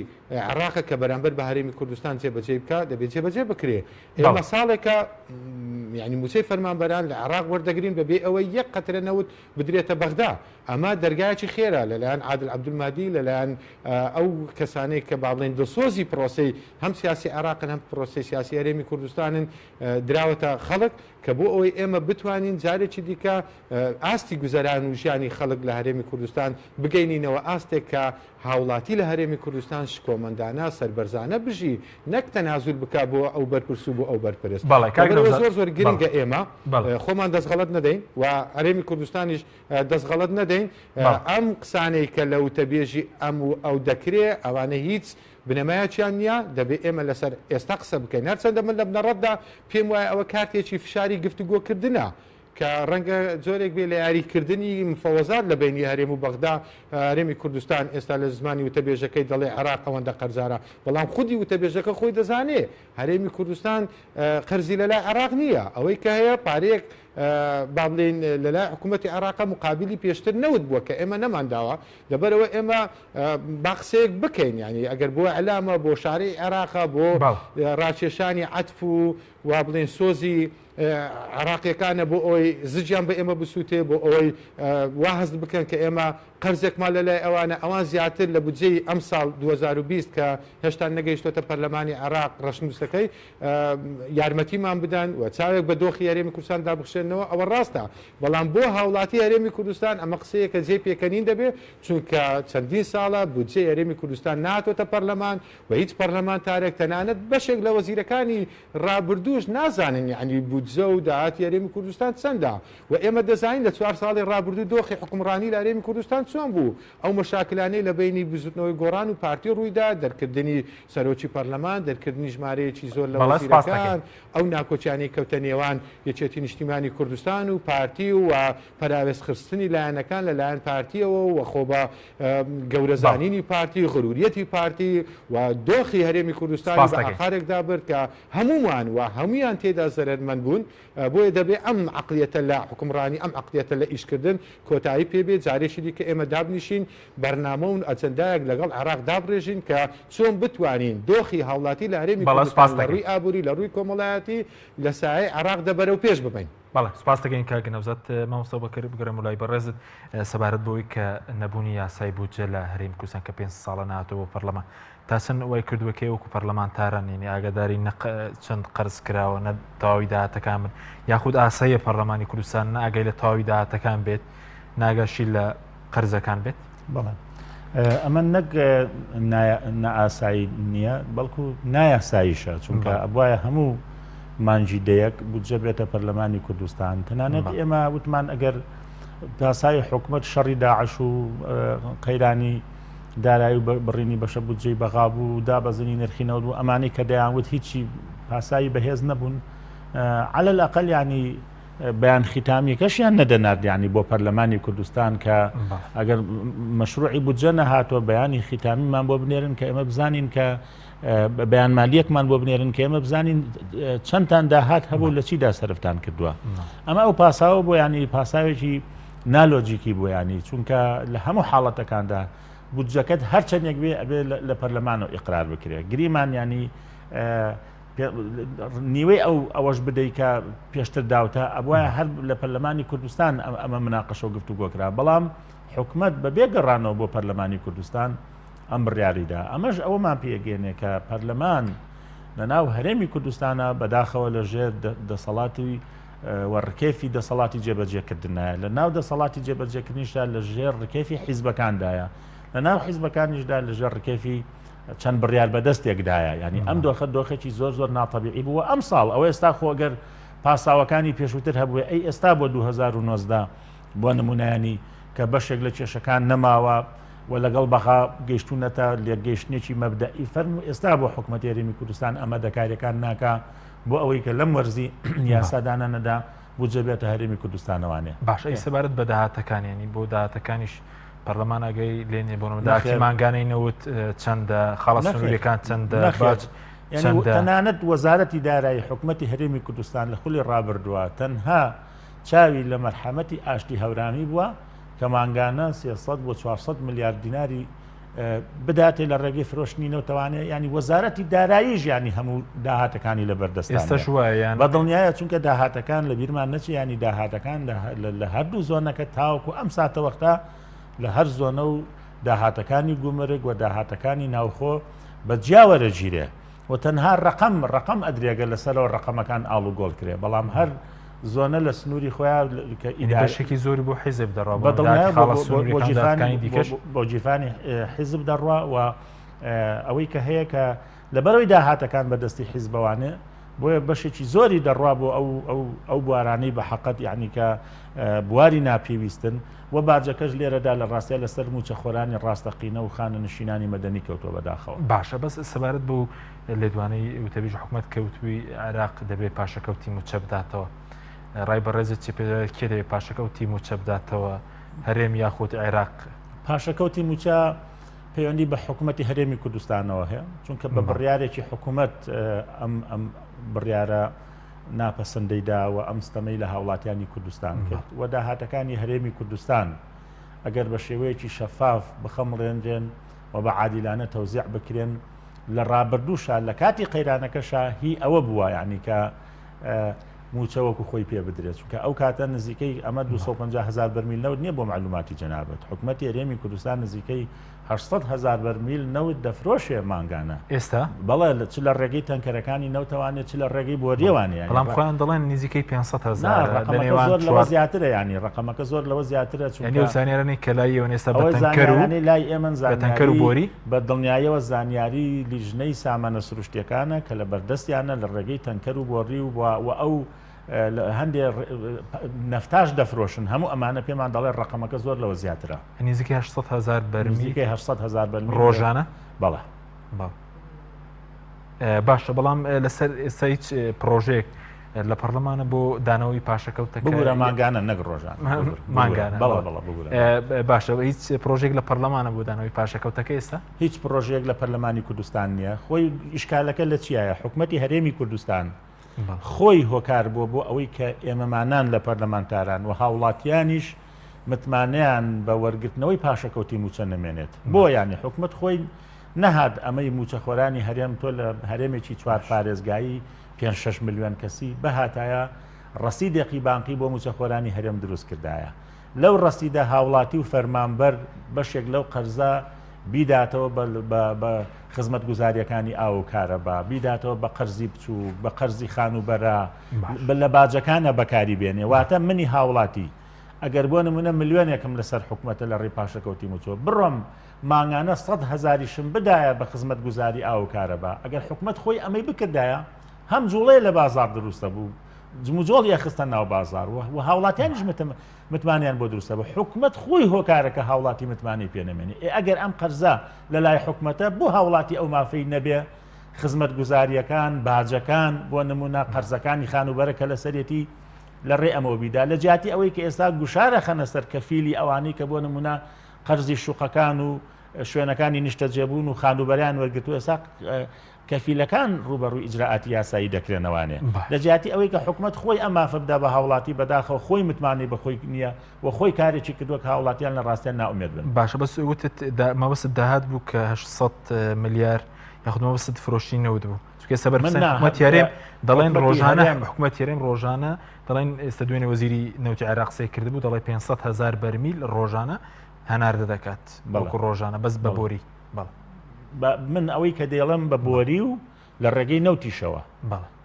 عێراقە کە بەرامبەر بە هەرێمی کوردستان جێبەجێی بکا دەبێ جێبەجێ بکرێ. ئێمە ساڵێکە یانی مووچەی فەرمانبەران لە عێراق وەردەگرین بەبێ ئەوەی یەک قەترە نەوت بدرێتە بەغدا. ئەمە دەرگایەکی خێرە لەلایەن عادل عەبدولمەهدی، لەلایەن ئەو کەسانەی کە با بڵێین دڵسۆزی پرۆسەی هەم سیاسی عێراقن هەم پرۆسەی سیاسی هەرێمی کوردستانن دراوەتە خەڵک کە بۆ ئەوەی ئێمە بتوانین جارێکی دیکە ئاستی گوزەران و ژیانی خەڵک لە هەرێمی کوردستان بگەینینەوە ئاستێک کە هاوڵاتی لە هەرێمی کوردستان شکۆمەندانە، سەربەرزانە بژی، نەک تەنازول بکا بۆ ئەو بەرپرس و بۆ ئەو بەرپرس. بەڵێ کاک لەبەرئەوە نەوزاد، زۆر زۆر بەڵێ گرنگە ئێمە بەڵێ. خۆمان دەستغەڵەت نەدەین و هەرێمی کوردستانیش دەستغەڵەت نەدەین. بەڵێ. ئەم قسانەی کە لە وتەبێژی ئەم و ئەو دەکرێ ئەوانە هیچ بنەمایەکیان نییە، دەبێ ئێمە لەسەر ئێستا قسە بکەین. هەرچەندە من لە بنەڕەتدا پێم وایە ئەوە کارتێکی فشاری گفتوگۆکردنە. کە ڕەنگە جۆرێک بێ لە یاریکردنی مفەوەزات لە بەینی هەرێم و بەغدا، هەرێمی کوردستان ئێستا لە زمانی وتەبێژەکەی دەڵێ عێراق ئەوەندە قەرزارە، بەڵام خودی وتەبێژەکە خۆی دەزانێ هەرێمی کوردستان قەرزی لەلای عێراق نییە، ئەوەی کە هەیە پارەیەک با بڵێین لەلای حکوومەتی عێراقە مقابلی پێشتر نەوت بووە کە ئێمە نەمانداوە، لەبەرئەوە ئێمە با قسەیەک بکەین یانی ئەگەر بۆ ئیعلامە بۆ شارەی عێراقە بۆ ڕاکێشانی عەتف و وا بڵێین سۆزی عێراقیەکانە بۆ ئەوەی زجیان بە ئێمە بسووتێ، بۆ ئەوەی وا هەست بکەن کە ئێمە قەرزێکمان لە لای ئەوانە، ئەوان زیاتر لە بودجەی ئەمساڵ 2020 کە هێشتا نەگەیشتۆتە پەرلەمانی عێراق ڕەشنووسەکەی یارمەتیمان بدەن و چاوێک بە دۆخی هەرێمی کوردستاندا بخشێننەوە ئەوە ڕاستە، بەڵام بۆ هاوڵاتی هەرێمی کوردستان ئەمە قسەیەکە جێی پێکەنین دەبێت، چونکە چەندین ساڵە بودجەی هەرێمی کوردستان نەهاتۆتە پەرلەمان و هیچ پەرلەمانتارێک تەنانەت بەشێک لە وەزیرەکانی ڕابردووش نازانن یەعنی بودجە و داهاتی هەرێمی کوردستان چەندە و ئێمە دەزانین لە چوار ساڵی ڕابردوو دۆخی حوکمڕانی لە هەرێمی کوردستان چۆن بوو، ئەو مەشاکلانەی لە بەینی بزوتنەوەی گۆڕان و پارتی ڕوویدا، دەرکردنی سەرۆکی پەرلەمان، دەرکردنی ژمارەیەکی زۆر لە بەڵێ سپاس دەکەین. وەزیرەکان، ئەو ناکۆکیانەی کەوتە نێوان یەکێتی نیشتیمانی کوردستان و پارتی و پەراوێزخستنی لایەنەکان لە لایەن پارتیەوە و خۆ بە گەورە بەڵێ. زانینی پارتی، غروریەتی پارتی و دۆخی هەرێمی کوردستانی سپاس بە دەکەین. ئاقارێکدا برد کە هەموومان و هەموویان تێیدا زەرەرمەند بوون، بۆیە دەبێ ئەم عەقڵیەتە لە حوکمڕانی، ئەم عەقڵیەتە لە ئیشکردن کۆتایی پێ بێ، جارێکی دیکە ئێمە دابنیشین بەرنامە و ئەجەندایەک لەگەڵ عێراق دابڕێژین کە چۆن بتوانین دۆخی هاوڵاتی لە هەرێمی بەڵێ کوردستان سپاس لە دەکەین. ڕووی ئابووری، لە ڕووی کۆمەڵایەتی لە سایەی عێراقدا بەرەو پێش ببەین. بەڵێ سپاس دەکەین کاک نەوزاد. مامۆستا بەکر بگەڕێمەوە لای بەڕێزت سەبارەت بەوەی کە نەبوونی یاسای بودجە لە هەرێمی کوردستان کە پێنج ساڵە نەهاتووە بۆ پەرلەمان تا چەند وای کردووە کە وەکو پەرلەمانتاران یعنی ئاگاداری نە چەند قەرز کراوە نە تەواوی داهاتەکان بن یاخود ئاساییە پەرلەمانی کوردستان نە ئاگای لە تەواوی داهاتەکان بێت ناگەشی لە قەرزەکان بێت؟ بەڵێ ئەمە نەک نائاسایی نییە بەڵکو نایاساییشە چونکە ئەبواە هەموو مانگی دەیەک بودجە بێتە پەرلەمانی کوردستان تەنانەت ئێمە وتمان ئەگەر پاساوی حکومت شەڕی داعش و قەیرانی دارایی و بڕینی بەشە بودجەی بەغا بوو و دابەزینی نرخی نەوت بوو ئەمانەی کە دەیانوت هیچی پاساوی بەهێز نەبوون عەلە الأقل ینی بەیان ختامیەکەشیان نەدەنارد یانی بۆ پەرلەمانی کوردستان کە ئەگەر مەشروعی بودجە نەهاتوە بەیانی ختامیمان بۆ بنێرن کە ئێمە بزانین کە بەیان مالیەکمان بۆ بنێرن کە ئێمە بزانین چەندتان داهات هەبوو لە چیدا سەرفتان کردووە ئەمە ئەو پاساوە بۆ ینی پاساوێکی نالۆجیکی بۆ ینی چونکە لە هەموو حاڵەتەکاندا بودجەکەت هەرچەندێک بێ ئەبێ لە پەرلەمان و ئیقرار بکرێت گریمان ینی نیوەی ئەو ئەوەش بدەی کە پێشتر داوتە ئەبواە هەر لە پەرلەمانی کوردستان ئەمە مناقەشە و گفتوگۆ کرا بەڵام حکومت بە بێ گەڕانەوە بۆ پەرلەمانی کوردستان ئەم بڕیاریدا ئەمەش ئەوەمان پێگەێنێ کە پەرلەمان لە ناو هەرێمی کوردستانە بەداخەوە لە ژێر دەسەڵاتی و ڕکێفی دەسەڵاتی جێبەجێکردنایە لە ناو دەسەڵاتی جێبەجێکردنیشدا لە ژێر ڕکێفی حیزبەکاندایە لە ناو حیزبەکانیشدا لە ژێر ڕکێفی چەند بڕیار بەدەستێکدایە ینی ئەم دۆخە دۆخێکی زۆر زۆر ناتەبیعی بووە ئەم ساڵ ئەوە ئێستا خۆ گەر پاساوەکانی پێشووتر هەبووە ئەی ئێستا بۆ 2009 بۆ نمونایانی کە بەشێک لە کێشەکان نەماوە و لەگەڵ بەغا گەیشتونەتە لێکگەیشتنێکی مەبدەئی فەرم و ئێستا بۆ حکوومەت هەرێمی کوردستان ئەمە دەکاریەکان ناکا بۆ ئەوەی کە لەم وەرزی یاسادانانەدا بودجە بێتە هەرێمی کوردستانەوانێ. باش ئەی سەبارەت بە داهاتەکان یانی بۆ داهاتەکانیش پەرلەمان ئاگای لێ نییە بۆ نموونە داهاتی مانگانەی نەوت چەندە خاڵە سنووریەکان چەندە باج چەندە؟ تەنانەت وەزارەتی دارایی حکومەتی هەرێمی کوردستان لە خولی ڕابردووە تەنها چاوی لە مەرحەمەتی ئاشتی هەورامی بووە کە مانگانە 300 بۆ 400 ملیار دیناری بداتێ لە ڕێگەی فرۆشتنی نەوتەوانێ ینی وەزارەتی دارایی ژیانی هەموو داهاتەکانی لە بەردەست ئێستاش وایە یان بە دڵنیایە چونکە داهاتەکان لە بیرمان نەچێ ینی داهاتەکان لە هەردوو زۆنەکە تاوەکو ئەم ساتەوەختە لە هەر زۆنە و داهاتەکانی گومرگ و داهاتەکانی ناوخۆ بە جیاوەرەگیرێ و تەنها ڕەقەم ڕەقەم ئەدرێگە لەسەرەوە ڕەقەمەکان ئاڵوگۆڵ کرێ بەڵام هەر زۆنە لە سنووری خۆیان کە ئیدارە بەشێکی زۆری بۆ حیزب دەڕوا بە دڵنیایە خاڵە سنووریەکان دیکەش بۆ گیرفانی حیزب دەڕوا و ئەوەی کە هەیە کە لەبەرەوەی داهاتەکان بەدەستی حیزبەوانێ بۆیە بەشێکی زۆری دەڕوا بۆ ئەو ئەو ئەو بوارانەی بە حەقەت یعنی کە بواری ناپێویستن و باجەکەش لێرەدا لە ڕاستیا لەسەر مووچەخۆرانی ڕاستەقینە و خانەنشینانی مەدەنی کەوتووە بەداخەوە. باشە بەس سەبارەت بەو لێدوانەی وتەبیژ حکومەت کە وتبووی عێراق دەبێ پاشەکەوتی مووچە بداتەوە. ڕای بەڕێزت چی پێ کێ دەبێت پاشەکەوتی مووچە بداتەوە هەرێم یاخود عێراق؟ پاشەکەوتی مووچە پەیوەندی بە حکوومەتی هەرێمی کوردستانەوە هەیە چونکە بە بڕیارێکی حکوومەت ئەم ئەم بڕیارە ناپەسەندەی دا و ئەم ستەمەی لە هاوڵاتیانی کوردستان کرد و داهاتەکانی هەرێمی کوردستان ئەگەر بە شێوەیەکی شەفاف بخەمڵێنرێن و بە عادیلانە تەوزیع بکرێن لە ڕابردووشا لە کاتی قەیرانەکەشا هی ئەوە بووە یعنی کە موچە وەکو خۆی پێ بدرێت چونکە ئەو کاتە نزیکەی ئەمە 250 هزار بەرمیل نەوت نییە بۆ معلوماتی جەنابەت حکومەتی هەرێمی کوردستان نزیکەی 800 هزار بەرمیل نەوت دەفرۆشێ مانگانە ئێستا بەڵێ چ لە ڕێگەی تەنکەرەکانی نەوتەوانێ چ لە ڕێگەی بۆریەوانێ بەڵام خۆیان دەڵێن نزیکەی 500 هزار ڕقەمەکە زۆر لەوە زیاترە ینی ڕقەمەکە زۆر لەوە زیاترە چونکە ئەو زانیارانەی کە لای ئێوەن ئێستا بە تەنکەر و لای ئێمەن بە تەنکەر و بۆری بە دڵنیایەوە زانیاری لیژنەی سامانە سروشتیەکانە کە لە بەردەستیانە لە ڕێگەی تەنکەر و بۆڕی و و ئەو هەندێ نەفتاش دەفرۆشن هەموو ئەمانە پێمان دەڵێ ڕقەمەکە زۆر لەوە زیاترە. نزیکەی 800 هزار بەرمیل نزیکەی 800 هزار بەرمیل ڕۆژانە؟ بەڵێ. بەڵێ. باشە بەڵام لەسەر ئێستا هیچ پڕۆژەیەک لە پەرلەمانە بۆ دانەوەی پاشەکەوتەکە ببورە مانگانە نەک ڕۆژانە مانگانە بەڵێ بەڵێ ببورە باشە هیچ پرۆژێک لە پەرلەمانە بۆ دانەوەی پاشەکەوتەکە ئێستا هیچ پرۆژەیەک لە پەرلەمانی کوردستان نییە خۆی ئیشکالەکە لە چیایە حکومەتی هەرێمی کوردستان خۆی هۆکار بووە بۆ ئەوەی کە ئێمەمانان لە پەرلەمانتاران و هاوڵاتیانیش متمانەیان بە وەرگرتنەوەی پاشەکەوتی مووچە نەمێنێت بۆ یانی حکومەت خۆی نەهات ئەمەی مووچەخۆرانی هەرێم تۆ لە هەرێمێکی چوار پارێزگایی پێنج شەش ملیۆن کەسی بهاتایە ڕەسیدێقی بانقی بۆ مووچەخۆرانی هەرێم دروست کردایە لەو ڕەسیدە هاوڵاتی و فەرمانبەر بەشێک لەو قەرزە بیداتەوە بە خزمەتگوزاریەکانی ئاو و کارەبا بیداتەوە بە قەرزی بچووک بە قەرزی خانووبەرە لە باجەکانە بەکاری بێنێ واتە منی هاوڵاتی ئەگەر بۆ نمونە ملیۆنێکم لەسەر حکومەتە لە ڕێی پاشەکەوتی مووچەوە بڕۆم مانگانە سەد هەزاریشم بدایە بە خزمەتگوزاری ئاو و کارەبا، ئەگەر حکومەت خۆی ئەمەی بکردایە هەم جوڵەیە لە بازاڕ دروستە بوو، جموجۆڵی ئەخستە ناو بازاڕ و هاوڵاتیانیش متمانەیان بۆ دروستە بوو، حکومەت خۆی هۆکارە کە هاوڵاتی متمانەی پێ نەمێنێ، ئێ ئەگەر ئەم قەرزە لە لای حکومەتە بۆ هاوڵاتی ئەو مافەی نەبێ خزمەتگوزارییەکان، باجەکان، بۆ نمونە قەرزەکانی خانووبەرە کە لەسەرێتی لە ڕێ ئەمەوە بیدا، لە جیاتی ئەوەی کە ئێستا گوشار ئەخەنە سەر کەفیلی ئەوانەی کە بۆ نمونە قەرزی شوقەکان و شوێنەکانی نیشتەجێبوون و خانووبەرەیان وەرگرتووە، ئێستا کەفیلەکان ڕووبەڕووی ئیجرائاتی یاسایی دەکرێنەوانێ. لە جیاتی ئەوەی کە حکومەت خۆی ئەم مافە بدا بە هاوڵاتی، بەداخەوە خۆی متمانەی بە خۆی نییە و خۆی کارێکی کردووە کە هاوڵاتیان لە ڕاستیان نائومێد بن. باشە بەس وتت مەبەستت داهات بوو کە 800 ملیار یاخود مەبەستت فرۆشتنی نەوت بوو؟ چونکە ئێستا بەرپرسانی حکومەتی هەرێم دەڵێن ڕۆژانە حکومەتی هەرێم ڕۆژانە دەڵێن ئێستا دوێنێ وەزیری نەوتی عێراق قسەی کردبوو دەڵێ 500 هزار بەرمیل ڕۆژانە هەناردە دەکات بەڵکو ڕۆژانە بەس بە بۆری من ئەوەی کە دەیڵم بە بۆری و لە ڕێگەی نەوتیشەوە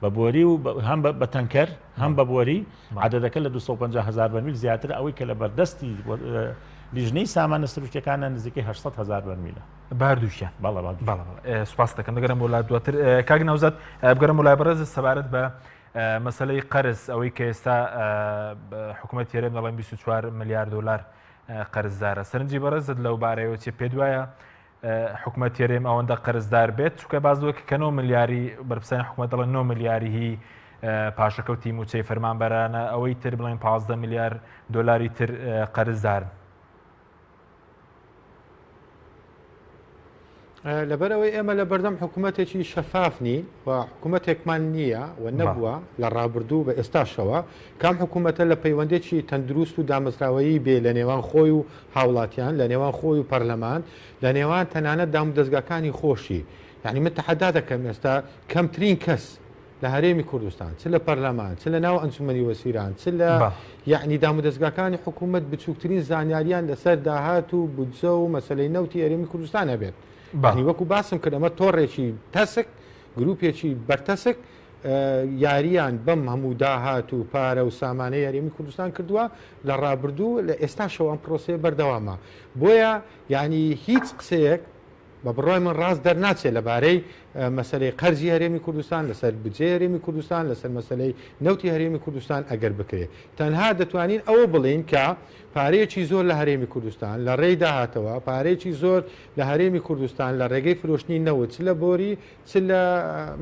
بە بۆری و هەم بە تەنکەر هەم بە بۆری عادەتەکە لە 250 هزار بەرمیل زیاتر ئەوەی کە لە بەردەستی لیژنەی سامانە سروشتەکانە نزیکەی 800 هزار بەرمیلە بە هەردووکیان بەڵێ بەڵێ بەڵێ سوپاس دەکەم دەگەرم بۆ لا دواتر کاک نەوزاد بگەرم بۆ لای بەڕێز سەبارەت بە مەسلەی قەرز ئەوەی کە ئێستا حکوومەت هەرێم دەڵێن 24 ملیار دلار قەرزدارە سەرنجی بەڕێزت لەو بارەیەوە چێ پێ دوایە حکوومەت هەرێم ئەوەندە قەرزدار بێت چکە باز وەک کە 9 ملیاری بەرپسانی حکوومەت دەڵێن 9 ملیاری هی پاشەکەوتی موچەی فەرمانبەرانە ئەوەی تر بڵێن 15 ملیار دلاری تر قەرزدارن لەبەرئەوەی ئێمە لە بەردەم حکوومەتێکی شەفاف نین و حکوومەتێکمان نییە و نەبووە لە ڕابردوو بە ئێستاشەوە کام حکوومەتە لە پەیوەندێکی تەندروست و دامەزراوەیی بێ لە نێوان خۆی و هاوڵاتیان لە نێوان خۆی و پەرلەمان لە نێوان تەنانەت دامودەزگاکانی خۆشی یعنی من تەحەدا دەکەم ئێستا کەمترین کەس لە هەرێمی کوردستان چ لە پەرلەمان چ لە ناو ئەنجومەنی وەزیران چ لە یەعنی دامودەزگاکانی حکوومەت بچووکترین زانیاریان لەسەر داهات و بودجە و مەسەلەی نەوتی هەرێمی کوردستان هەبێت یانی وەکو باسم کرد ئەمە تۆڕێکی تەسک گروپێکی بەرتەسک یاریان بەم هەموو داهات و پارە و سامانەی هەرێمی کوردستان کردووە لە ڕابردوو لە ئێستاشەوە ئەم پرۆسەیە بەردەوامە بۆیە یعنی هیچ قسەیەک بە بڕوای من ڕاست دەرناچێت لەبارەی. مەسەلەی قەرزی هەرێمی کوردستان، لەسەر بودجەی هەرێمی کوردستان، لەسەر مەسەلەی نەوتی هەرێمی کوردستان ئەگەر بکرێ. تەنها دەتوانین ئەوە بڵێین کە پارەیەکی زۆر لە هەرێمی کوردستان لە ڕێی داهاتەوە، پارەیەکی زۆر لە هەرێمی کوردستان لە ڕێگەی فرۆشتنی نەوت چ لە بۆری چ لە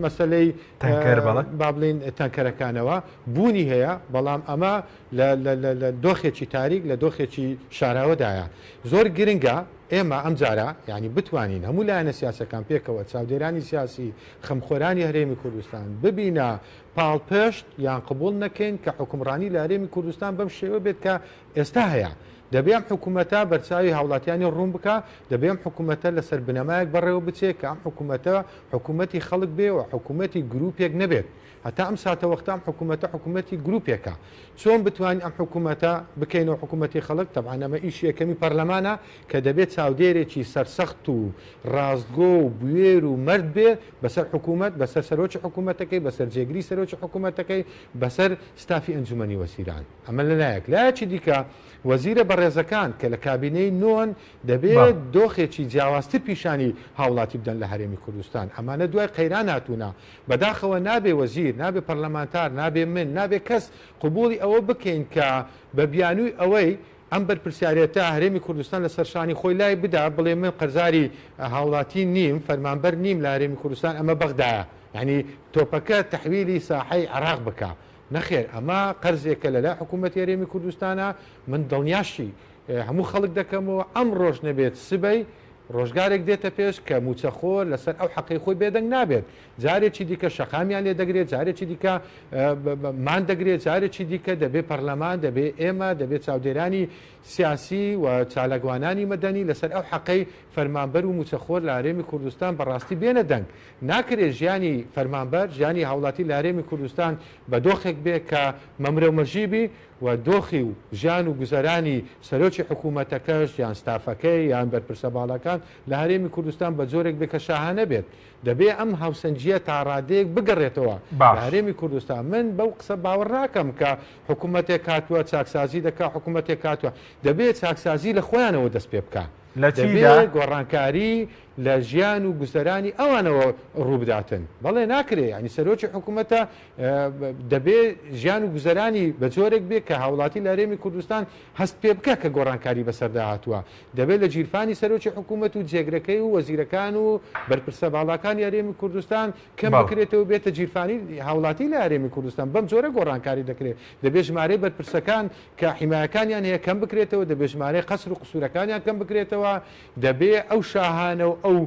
مەسەلەی تەنکەر بەڵێ. با بڵێین تەنکەرەکانەوە بوونی هەیە، بەڵام ئەمە لە لە لە لە دۆخێکی تاریک، لە دۆخێکی شاراوەدایە. زۆر گرنگە ئێمە ئەمجارە یانی بتوانین هەموو لایەنە سیاسیەکان پێکەوە، چاودێرانی سیاسی، خەمخۆرانی هەرێمی کوردستان ببینە پاڵپشت یان قبوڵ نەکەین کە حوکمڕانی لە هەرێمی کوردستان بەم شێوە بێت کە ئێستا هەیە. دەبێ ئەم حکوومەتە بەرچاوی هاوڵاتیانی ڕوون بکا، دەبێ ئەم حکوومەتە لەسەر بنەمایەک بەڕێوە بچێ کە ئەم حکوومەتە حکوومەتی خەڵک بێ و حکوومەتی گرووپێک نەبێت. هەتا ئەم ساتەوەختە ئەم حکوومەتە حکوومەتی گرووپێکە. چۆن بتوانین ئەم حکوومەتە بکەینەوە حکوومەتی خەڵک؟ تەبعەن ئەمە ئیشی یەکەمی پەرلەمانە کە دەبێ چاودێرێکی سەرسەخت و ڕاستگۆ و بوێر و مەرد بێ بەسەر حکوومەت، بەسەر سەرۆکی حکوومەتەکەی، بەسەر جێگری سەرۆکی حکوومەتەکەی، بەسەر ستافی ئەنجوومەنی وەزیران. ئەمە لە لایەک. لایەکی دیکە وەزیرە بەڕێزەکان کە لە کابینەی نۆن دەبێ دۆخێکی جیاوازتر پیشانی هاوڵاتی بدەن لە هەرێمی کوردستان. ئەمانە دوای قەیران هاتوونە. بەداخەوە نابێ وەزیر، نابێ پەرلەمانتار، نابێ من، نابێ کەس قبوڵی ئەوە بکەین کە بە بیانووی ئەوەی ئەم بەرپرسیارێتە هەرێمی کوردستان لەسەر شانی خۆی لای بدا بڵێ من قەرزاری هاوڵاتی نیم، فەرمانبەر نیم لە هەرێمی کوردستان ئەمە بەغدایە. یانی تۆپەکە تەحویلی ساحەی عێراق بکا. نەخێر ئەمە قەرزێکە لەلای حکوومەتی هەرێمی کوردستانە، من دڵنیاشی هەموو خەڵک دەکەمەوە ئەمڕۆش نەبێت سبەی ڕۆژگارێک دێتە پێش کە مووچەخۆر لەسەر ئەو حەقەی خۆی بێدەنگ نابێت، جارێکی دیکە شەقامیان لێ دەگرێت، جارێکی دیکە مان دەگرێت، جارێکی دیکە دەبێ پەرلەمان، دەبێ ئێمە، دەبێ چاودێرانی سیاسی و چالاکوانانی مەدەنی لەسەر ئەو حەقەی فەرمانبەر و مووچەخۆر لە هەرێمی کوردستان بەڕاستی بێنە دەنگ. ناکرێ ژیانی فەرمانبەر، ژیانی هاوڵاتی لە هەرێمی کوردستان بە دۆخێک بێ کە مەمرە و مەژی بی و دۆخی و ژیان و گوزەرانی سەرۆکی حکوومەتەکەش یان ستافەکەی یان بەرپرسە باڵاکان لە هەرێمی کوردستان بە جۆرێک بێ کە شاهانە بێت. دەبێ ئەم هاوسەنگییە تا ڕادەیەک بگەڕێتەوە لە باش. هەرێمی کوردستان. من بەو قسە باوەڕ ناکەم کە حکوومەتێک هاتووە چاکسازی دەکا، حکوومەتێک هاتووە. دەبێ چاکسازی لە خۆیانەوە دەست پێ بکا. لە دەبێ چیدا؟ گۆڕانکاری لە ژیان و گوزەرانی ئەوانەوە ڕووبداتن. بەڵێ ناکرێ یانی سەرۆکی حکوومەتە دەبێ ژیان و گوزەرانی بە جۆرێک بێ کە هاوڵاتی لە هەرێمی کوردستان هەست پێ بکا کە گۆڕانکاری بەسەردا هاتووە. دەبێ لە گیرفانی سەرۆکی حکوومەت و جێگرەکەی و وەزیرەکان و بەرپرسە باڵاکانی هەرێمی کوردستان کەم بەڵێ. بکرێتەوە و بێتە گیرفانی هاوڵاتی لە هەرێمی کوردستان. بەم جۆرە گۆڕانکاری دەکرێ. دەبێ ژمارەی بەرپرسەکان کە حیمایەکانیان هەیە کەم بکرێتەوە، دەبێ ژمارەی قەسر و قسوورەکانیان کەم بکرێتەوە، دەبێ ئەو شاهانە و ئەو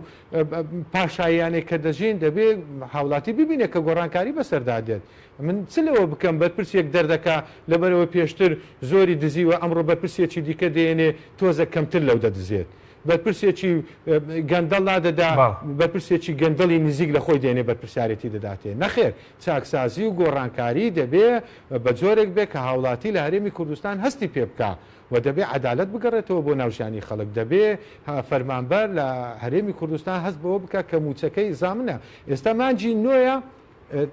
پاشاییانەی کە دەژین دەبێ هاوڵاتی ببینێ کە گۆڕانکاری بەسەردا دێت. من چ لەوە بکەم بەرپرسێک دەردەکا لەبەرئەوەی پێشتر زۆری دزیوە ئەمڕۆ بەرپرسێکی دیکە دێنێ تۆزێک کەمتر لەو دەدزێت. بەرپرسێکی گەندەڵ لادەدا بەرپرسێکی گەندەڵی نزیک لە خۆی دێنێ بەرپرسیارێتی دەداتێ. نەخێر چاکسازی و گۆڕانکاری دەبێ بە جۆرێک بێ کە هاوڵاتی لە هەرێمی کوردستان هەستی پێ بکا و دەبێ عەدالەت بگەڕێتەوە بۆ ناو ژیانی خەڵک، دەبێ فەرمانبەر لە هەرێمی کوردستان هەست بەوە بکا کە مووچەکەی زامنە. ئێستا مانگی نۆیە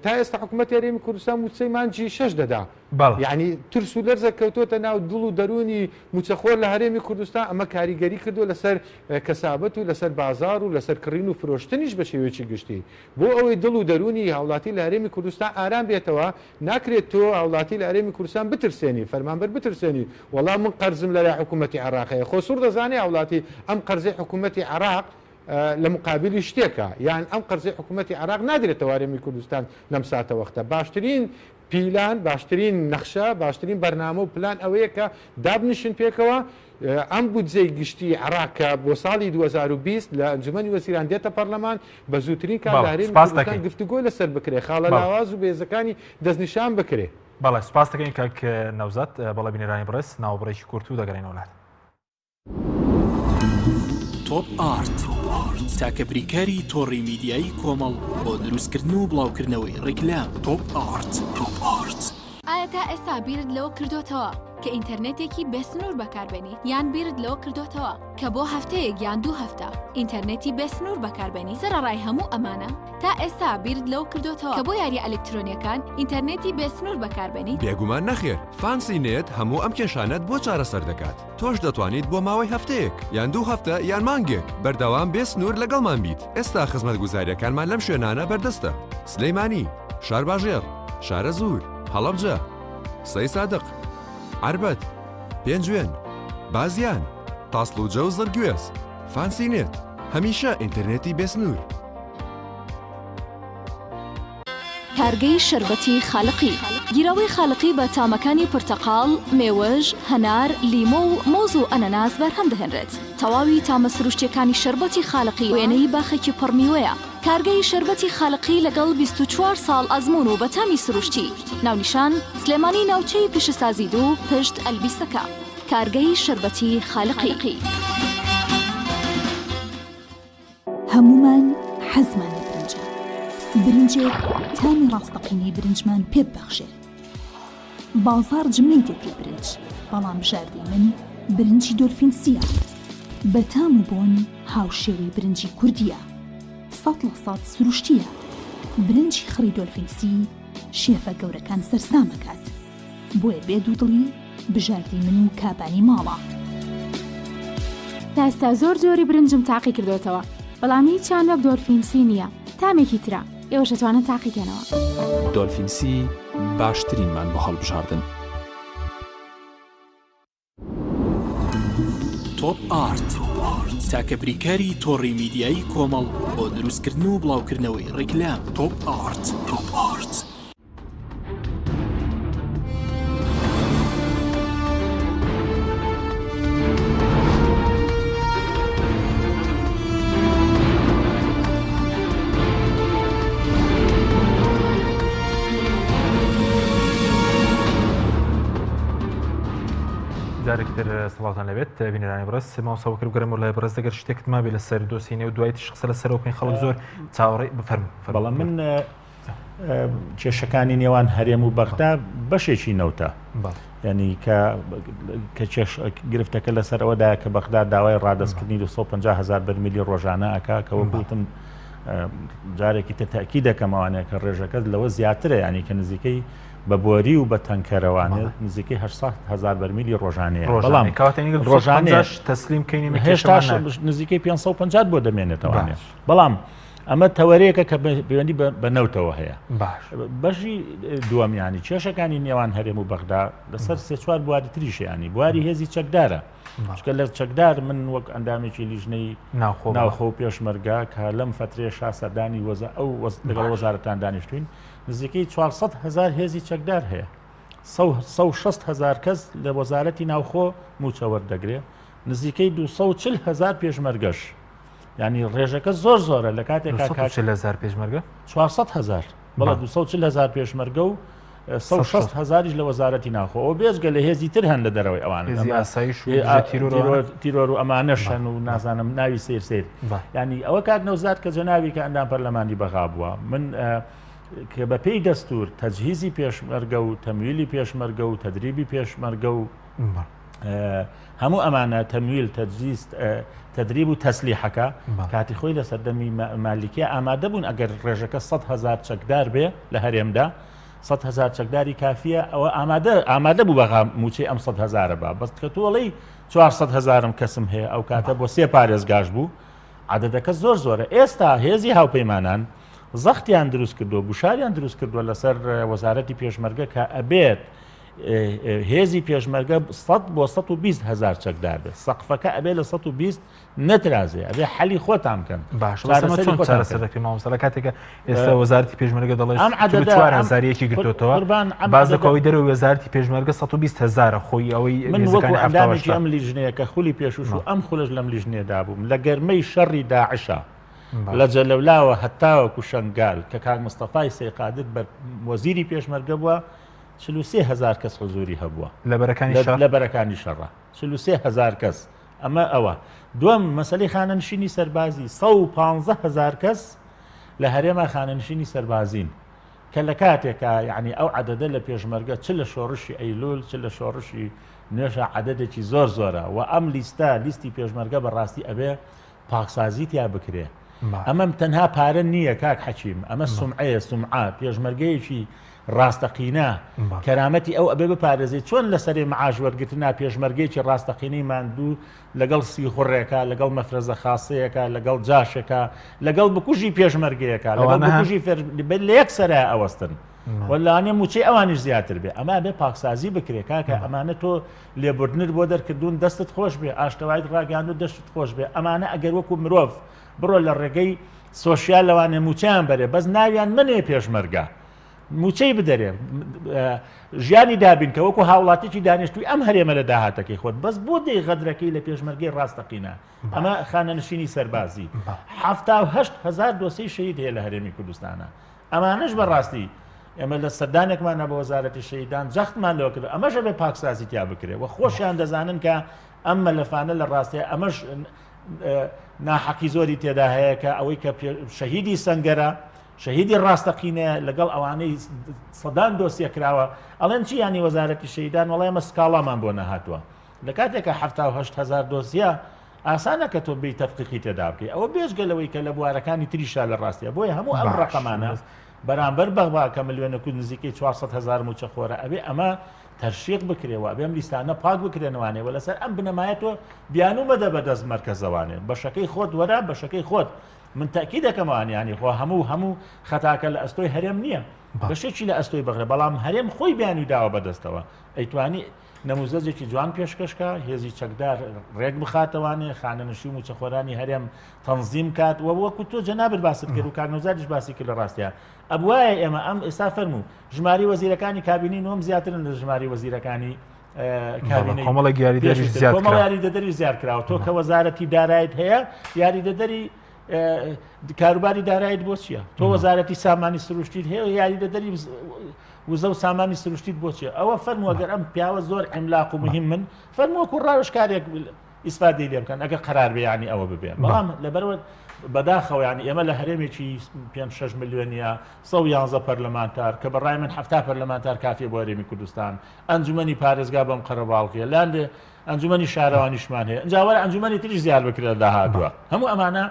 تا ئێستا حکوومەتی هەرێمی کوردستان مووچەی مانگی شەش دەدا. بەڵێ. یانی ترس و لەرزە کەوتۆتە ناو دڵ و دەروونی مووچەخۆر لە هەرێمی کوردستان، ئەمە کاریگەری کردووە لەسەر کەسابەت و لەسەر بازاڕ و لەسەر کڕین و فرۆشتنیش بە شێوەیەکی گشتی. بۆ ئەوەی دڵ و دەروونی هاوڵاتی لە هەرێمی کوردستان ئارام بێتەوە، ناکرێت تۆ هاوڵاتی لە هەرێمی کوردستان بترسێنی، فەرمانبەر بترسێنی، وەڵا من قەرزم لەلای حکوومەتی عێراق هەیە، خۆ سوڕ دەزانێ هاوڵاتی ئەم قەرزەی حکوومەتی عێراق لە مقابلی شتێکە، یان ئەم قەرزەی حکوومەتی عێراق نادرێتەوە هەرێمی کوردستان لەم ساتەوەختە. باشترین پیلان، باشترین نەخشە، باشترین بەرنامە و پلان ئەوەیە کە دابنیشن پێکەوە، ئەم بودجەی گشتی عێراق کە بۆ ساڵی 2020 لە ئەنجومەنی وەزیران دێتە پەرلەمان، بە زووترین کات لە بەڵێ هەرێمی سوپاست کوردستان دەکەین. گفتوگۆ لەسەر بکرێ، خاڵە بەڵێ. لاواز و بەهێزەکانی دەستنیشان بکرێ. بەڵێ سوپاست دەکەین کاک نەوزاد. بەڵێ بینەرانی بەڕێز ناوبڕێکی کورت و دەگەڕێینەوە لات. تۆپ ئارت تاکە بریکاری تۆڕی میدیایی کۆمەڵ بۆ دروستکردن و بڵاوکردنەوەی ڕیکلام تۆپ ئارت. ئایا تا ئێستا بیرت لەوە کردۆتەوە؟ کە ئینتەرنێتێکی بێسنوور بەکاربێنیت؟ یان بیرت لەوە کردۆتەوە کە بۆ هەفتەیەک یان دوو هەفتە ئینتەرنێتی بێسنوور بەکاربێنیت؟ سەرەڕای هەموو ئەمانە، تا ئێستا بیرت لەوە کردۆتەوە کە بۆ یارییە ئەلکترۆنییەکان ئینتەرنێتی بێسنوور بەکاربێنیت؟ بێگومان نەخێر، فانسی نێت هەموو ئەم کێشانەت بۆ چارەسەر دەکات. تۆش دەتوانیت بۆ ماوەی هەفتەیەک، یان دوو هەفتە، یان مانگێک، بەردەوام بێ سنوور لەگەڵمان بیت. ئێستا خزمەتگوزارییەکانمان لەم شوێنانە بەردەستە، سلێمانی، شارباژێڕ، شارەزوور، هەڵەبجە، سەیسادق، عەربەت، پێنجوێن، بازیان، تاسڵوجە و زڕگوێز. فانسی نێت، هەمیشە ئینتەرنێتی بێ سنوور. کارگەی شەربەتی خالقی. گیراوەی خالقی بە تامەکانی پرتەقاڵ، مێوژ، هەنار، لیمۆ و مۆز و ئەنەناس بەرهەم دەهێنرێت. تەواوی تامە سروشتیەکانی شەربەتی خالقی وێنەی باخێکی پڕ میوەیە. کارگەی شەربەتی خالقی لەگەڵ 24 ساڵ ئەزموون و بە تامی سروشتی. ناونیشان، سلێمانی ناوچەی پیشەسازی دوو پشت ئەلبیسەکە. کارگەی شەربەتی خالقی. هەموومان حەزمان لە برنجە، برنجێک تامی ڕاستەقینەی برنجمان پێ ببەخشێ. بازاڕ جمەی دێت لە برنج، بەڵام بژاردەی من برنجی دۆلفین سییە. بە تام و بۆن هاوشێوەی برنجی کوردییە. 100% سروشتییە. برنجی خڕی دۆلفین سی شێفە گەورەکان سەرسام ئەکات. بۆیە بێ دوودڵی بژاردەی من و کابانی ماڵە. تا ئێستا زۆر جۆری برنجم تاقی کردۆتەوە بەڵام هیچیان وەک دۆلفین سی نییە تامێکی ترە ئێوەش ئەتوانن تاقی کەنەوە. دۆلفین سی باشترینمان بۆ هەڵبژاردن. تۆپ ئارت، تاکە بریکاری تۆڕی میدیایی کۆمەڵ بۆ دروستکردن و بڵاوکردنەوەی ڕیکلام. تۆپ ئارت. تۆپ ئارت. جارێکی تر سڵاوتان لەبێت بینەرانی بەڕێز مامۆستا بەکر بگەرم و لای بەڕێز دەگەر شتێکت مابێ لەسەر دۆسی نێو دوای تیش قسە لەسەرەوە بکەین خەڵک زۆر چاوەڕێ بفەرموو بەڵام من کێشەکانی نێوان هەرێم و بەغدا بەشێکی نەوتە ینی کە کە کێش گرفتەکە لەسەر ئەوەدا کە بەغدا داوای ڕادەستکردنی 250 هزار بەرمیلی ڕۆژانە ئەک کە وەکوتم جارێکی تر تاکی دەکەمەوانە کە ڕێژەکە لەوە زیاترە ینی کە نزیکەی بە بۆری و بە تەنکەرەوانێت نزیکەی 800 هزار بەرمیلی ڕۆژانەیە بەڵام ڕۆژانەش تەسلیم کەین هێشتا نزیکەی 550 بۆ دەمێنێتەوانێت بەڵام ئەمە تەوەرەیەکە کە پەیوەندی بە نەوتەوە هەیە بەشی دووەمیانی کێشەکانی نێوان هەرێم و بەغدا لەسەر سێ چوار بواری تریشیانی بواری هێزی چەکدارە چکە لە چەکدار من وەک ئەندامێکی لیژنەی ناوخۆ و پێشمەرگە کە لەم فترێشا سەردانی وەزە ئەو لەگەڵ وەزارەتان دانیشتوین نزیکەی 400 هزار هێزی چەکدار هەیە 160 هزار کەس لە وەزارەتی ناوخۆ موچە وەردەگرێ نزیکەی 240 هزار پێشمەرگەش ینی ڕێژەکە زۆر زۆرە لە کاتێک هزار پێشمەرگە 400 هزار بەڵێ 240 هزار پێشمەرگە و 160 هزاریش لە وەزارەتی ناخۆ ئەو بێجگە لە هێزی تر هەن لە دەرەوەی ئەوان ئاسایش تیرۆر و ئەمانەش هەن و نازانم ناوی سیر سیر ینی ئەوە کاک نەوزاد کە جەناوی کە ئەندام پەرلەمانی بەغا بووە من کە بە پێی دەستور تەجهیزی پێشمەرگە و تەمویلی پێشمەرگە و تدریبی پێشمەرگە و هەموو ئەمانە تەمویل تەجهیز تدریب و تەسلیحەکە کاتی خۆی لە سەردەمی مالیکیە ئامادە بوون ئەگەر ڕێژەکە 100 هزار چەکدار بێ لە هەرێمدا 100 هزار چەکداری کافیە ئەوە ئامادە ئامادە بوو بەغا موچەی ئەم 100 هزارە بە بەس کە تۆڵەی 400 هزارم کەسم هەیە ئەو کاتە بۆ سێ پارێزگاش بوو عددەکە زۆر زۆرە ئێستا هێزی هاوپەیمانان زەختیان دروست کردووە گوشاریان دروست کردووە لەسەر وەزارەتی پێشمەرگە کە ئەبێت هێزی پێشمەرگە 100 بۆ 120 هزار چەکدار بێت سەقفەکە ئەبێ لە 120 نەترازێ ئەبێ حەلی خۆتان بکەن باش چارەسەر دەکرێت مامۆستا لە کاتێکە ئێستا وەزارەتی پێشمەرگە دەڵێت ئەم عەدەدە 4 هەزاریەکی گرتوتەوە باز دەکەوەی دەرەوە وەزارەتی پێشمەرگە 120 هەزارە خۆی ئەوەی من وەکو ئەندامێکی ئەم لیژنەیە کە خولی پێشوش و ئەم خولەش لەم لیژنەیەدا بووم لە گەرمەی شەڕی داعشە لە جەلەولاوە هەتاوەکو شەنگال کە کاک مستەفای سەیقادر بەر وەزیری پێشمەرگە بووە 43 هزار کەس حزوری هەبووە لە بەرەکانی شەڕ لە بەرەکانی شەڕە 43 هزار کەس ئەمە ئەوە دووەم مەسەلەی خانەنشینی سەربازی 115 هزار کەس لە هەرێما خانەنشینی سەربازین کە لە کاتێکا یعنی ئەو عەدەدە لە پێشمەرگە چ لە شۆڕشی ئەیلول چ لە شۆڕشی نوێشە عەدەدێکی زۆر زۆرە و ئەم لیستە لیستی پێشمەرگە بەڕاستی ئەبێ پاکسازی تیا بکرێ ئەمەم تەنها پارە نییە کاک حەکیم ئەمە سومعەیە سومعە پێشمەرگەیەکی ڕاستەقینە کەرامەتی ئەو ئەبێ بپارێزێ چۆن لەسەرێ معاش وەرگرتنا پێشمەرگەیەکی ڕاستەقینەی ماندوو لەگەڵ سیخوڕێکە لەگەڵ مەفرەزە خاسەیەکە لەگەڵ جاشێکە لەگەڵ بکوژی پێشمەرگەیەکە لەگەڵ بکوژی لە یەک سەرای ئەوەستن وەلانێ موچەی ئەوانیش زیاتر بێ ئەمە بێ پاکسازی بکرێ کاکە ئەمانە تۆ لێبوردنت بۆ دەرکردوون دەستت خۆش بێ ئاشتەوایت ڕاگەیاند و دەشت خۆش بێ ئەمانە ئەگەر وەکو مرۆڤ بڕۆ لە ڕێگەی سۆشیال لەوانێ موچەیان بەرێ بەس ناویان منێ پێشمەرگە موچەی بدەرێ ژیانی دابین کە وەکو هاوڵاتیی دانیشتوی ئەم هەرێمە لە داهاتەکەی خۆت بەس بۆ دەی غەدرەکەی لە پێشمەرگەی ڕاستەقینە ئەمە خانەنشینی سەربازی 1970 دۆسیی شەهید هەیە لە هەرێمی کوردستانە ئەمانەش بەڕاستی ئێمە لە سەردانێکمانە بە وەزارەتی شەهیدان جەختمان لەوە کرد ئەمەش ئەبێ پاکسازی تیا بکرێ و خۆشیان دەزانن کە ئەم مەلەفانە لە ڕاستیە ئەمەش ناحەقی زۆری تێدا هەیە کە ئەوەی کە شەهیدی سەنگەرە شەهیدی ڕاستەقینەیە لەگەڵ ئەوانەی سەدان دۆسیە کراوە ئەڵێن چی ینی وەزارەتی شەهیدان وەڵای ئەمە سکاڵامان بۆ نەهاتووە لە کاتێکە 1970 هزار دۆسیە ئاسانە کە تۆ بێی تەدقیقی تێدا بکەی ئەوە بێجگە لەوەی کە لە بوارەکانی تریشا لە ڕاستیە بۆیە هەموو ئەم ڕەقەمانە بەرامبەر بەغدا کە ملیۆنێک و نزیکەی 400 هەزار مووچەخۆرە ئەبێ ئەمە تەرشیق بکرێ و ئەبێ ئەم لیستانە پاک بکرێنەوانێ و لەسەر ئەم بنەمایە تۆ بیانوو مەدە بە دەست مەرکەزەوانێ بەشەکەی خۆت وەرە بەشەکەی خۆت من تەئکید دەکەمەوان یانی خۆ هەموو هەموو خەتاکە لە ئەستۆی هەرێم نییە بەشێکی لە ئەستۆی بەغرە بەڵام هەرێم خۆی بیانووی داوە بەدەستەوە ئەیتوانی نموزەجێکی جوان پێشکەش کا، هێزی چەکدار ڕێک بخاتەوانێ، خانەنشی و مووچەخۆرانی هەرێم تەنزیم کات و وەکو تۆ جەنابت باست کرد و کاک نەوزادیش باسی کرد لە ڕاستیا ئەبوایە ئێمە ئەم ئێستا فەرموو ژماری وەزیرەکانی کابینەی نۆم زیاترن لە ژماری وەزیرەکانی کابینەی کۆمەڵێک یاریدەریش زیاد کۆمەڵ یاریدەدەری زیاد کراوە تۆ کە وەزارەتی دارایت هەیە یاریدەدەری کاروباری دارایت بۆ چییە تۆ وەزارەتی سامانی سروشتیت هەیە یاریدەدەری وزە و سامانی سروشتیت بۆ چیە ئەوە فەرموو ئەگەر ئەم پیاوە زۆر عیملاق و مهمن فەرموو وەکو ڕاوێژکارێک ئیسفادەی لێ بکەن ئەگەر قەرار بێ یانی ئەوە ببێ بەڵام لەبەرەوە بەداخەوە یانی ئێمە لە هەرێمێکی 5 6 ملیۆنیە 111 پەرلەمانتار کە بەڕای من 70 پەرلەمانتار کافیە بۆ هەرێمی کوردستان ئەنجومەنی پارێزگا بەم قەرەباڵغیە لاندێ ئەنجومەنی شارەوانیشمان هەیە ئینجا وەرە ئەنجومەنی تریش زیاد بکرێت لە داهاتووە هەموو ئەمانە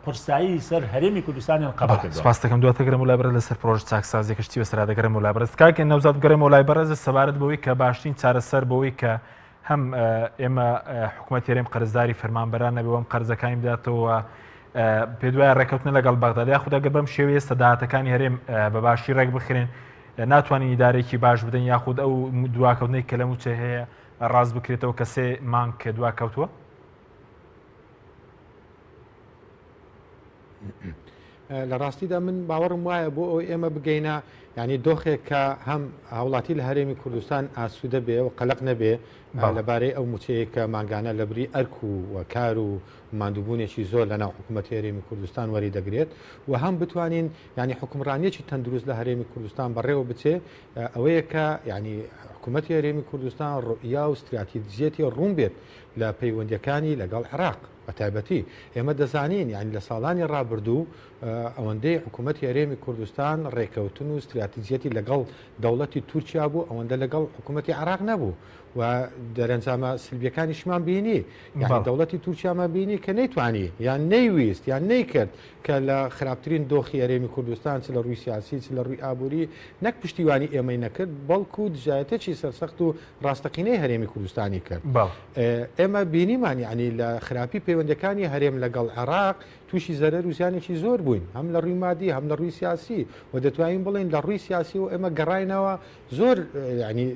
قورسایی سەر هەرێمی کوردستانیان قەبە کردووە. سپاست دەکەم دواتر گەڕێمەوە لای بەڕێز لەسەر پرۆژە چاکسازیەکە شتی بەسەرا دەگەڕێمەوە لای بەڕێز کاک نەوزاد بگەڕێمەوە لای بەڕێز سەبارەت بەوەی کە باشترین چارەسەر بەوەی کە هەم ئێمە حکوومەت هەرێم قەرزداری فەرمانبەران نەبێ وەم قەرزەکانی بداتەوە پێدوایە ڕێککەوتنە لەگەڵ بەغداد یاخود ئەگەر بەم شێوەیە سەداتەکانی هەرێم بە باشی ڕێک بخرێن ناتوانین ئیدارێکی باش بدەین یاخود ئەو دواکەوتنەی کە لە موچە هەیە ڕاست بکرێتەوە کە سێ مانگ کە دواکەوتووە لە ڕاستیدا من باوەڕم وایە بۆ ئەو ئێمە بگەینە ینی دۆخێک کە هەم هاوڵاتی لە هەرێمی کوردستان ئاسوودە بێ و قەلق نەبێ لەبارەی ئەو موچەیە کە مانگانە لە بری ئەرک و کار و ماندووبوونێکی زۆر لە ناو حکوومەت هەرێمی کوردستان وەری دەگرێت و هەم بتوانین ینی حکومڕانیەکی تەندروست لە هەرێمی کوردستان بەڕێوە بچێ ئەوەیە کە ینی حکوومەتی هەرێمی کوردستان ڕوئیا و ستراتیژیەتی ڕوون بێت لە پەیوەندیەکانی لەگەڵ عێراق بە تایبەتی ئێمە دەزانین یانی لە ساڵانی ڕابردوو ئەوەندەی حکوومەتی هەرێمی کوردستان ڕێکەوتن و ستراتیجیەتی لەگەڵ دەوڵەتی تورکیا بوو ئەوەندە لەگەڵ حکوومەتی عێراق نەبوو و دەرەنجامە سلبیەکانیشمان بینی یانی دەوڵەتی تورکیامان بینی کە نەیتوانی یان نەیویست یان نەیکرد کە لە خراپترین دۆخی هەرێمی کوردستان چ لە ڕووی سیاسی چ لە ڕووی ئابووری نەک پشتیوانی ئێمەی نەکرد بەڵکو دژایەتێکی سەرسەخت و ڕاستەقینەی هەرێمی کوردستانی کرد. ئێمە بینیمان یەعنی لە خراپی پەیوەندیەکانی هەرێم لەگەڵ عێراق تووشی زەرەر و زیانێکی زۆر بووین هەم لە ڕووی مادی هەم لە ڕووی سیاسی و دەتوانین بڵێین لە ڕووی سیاسیەوە ئێمە گەڕاینەوە زۆر یەعنی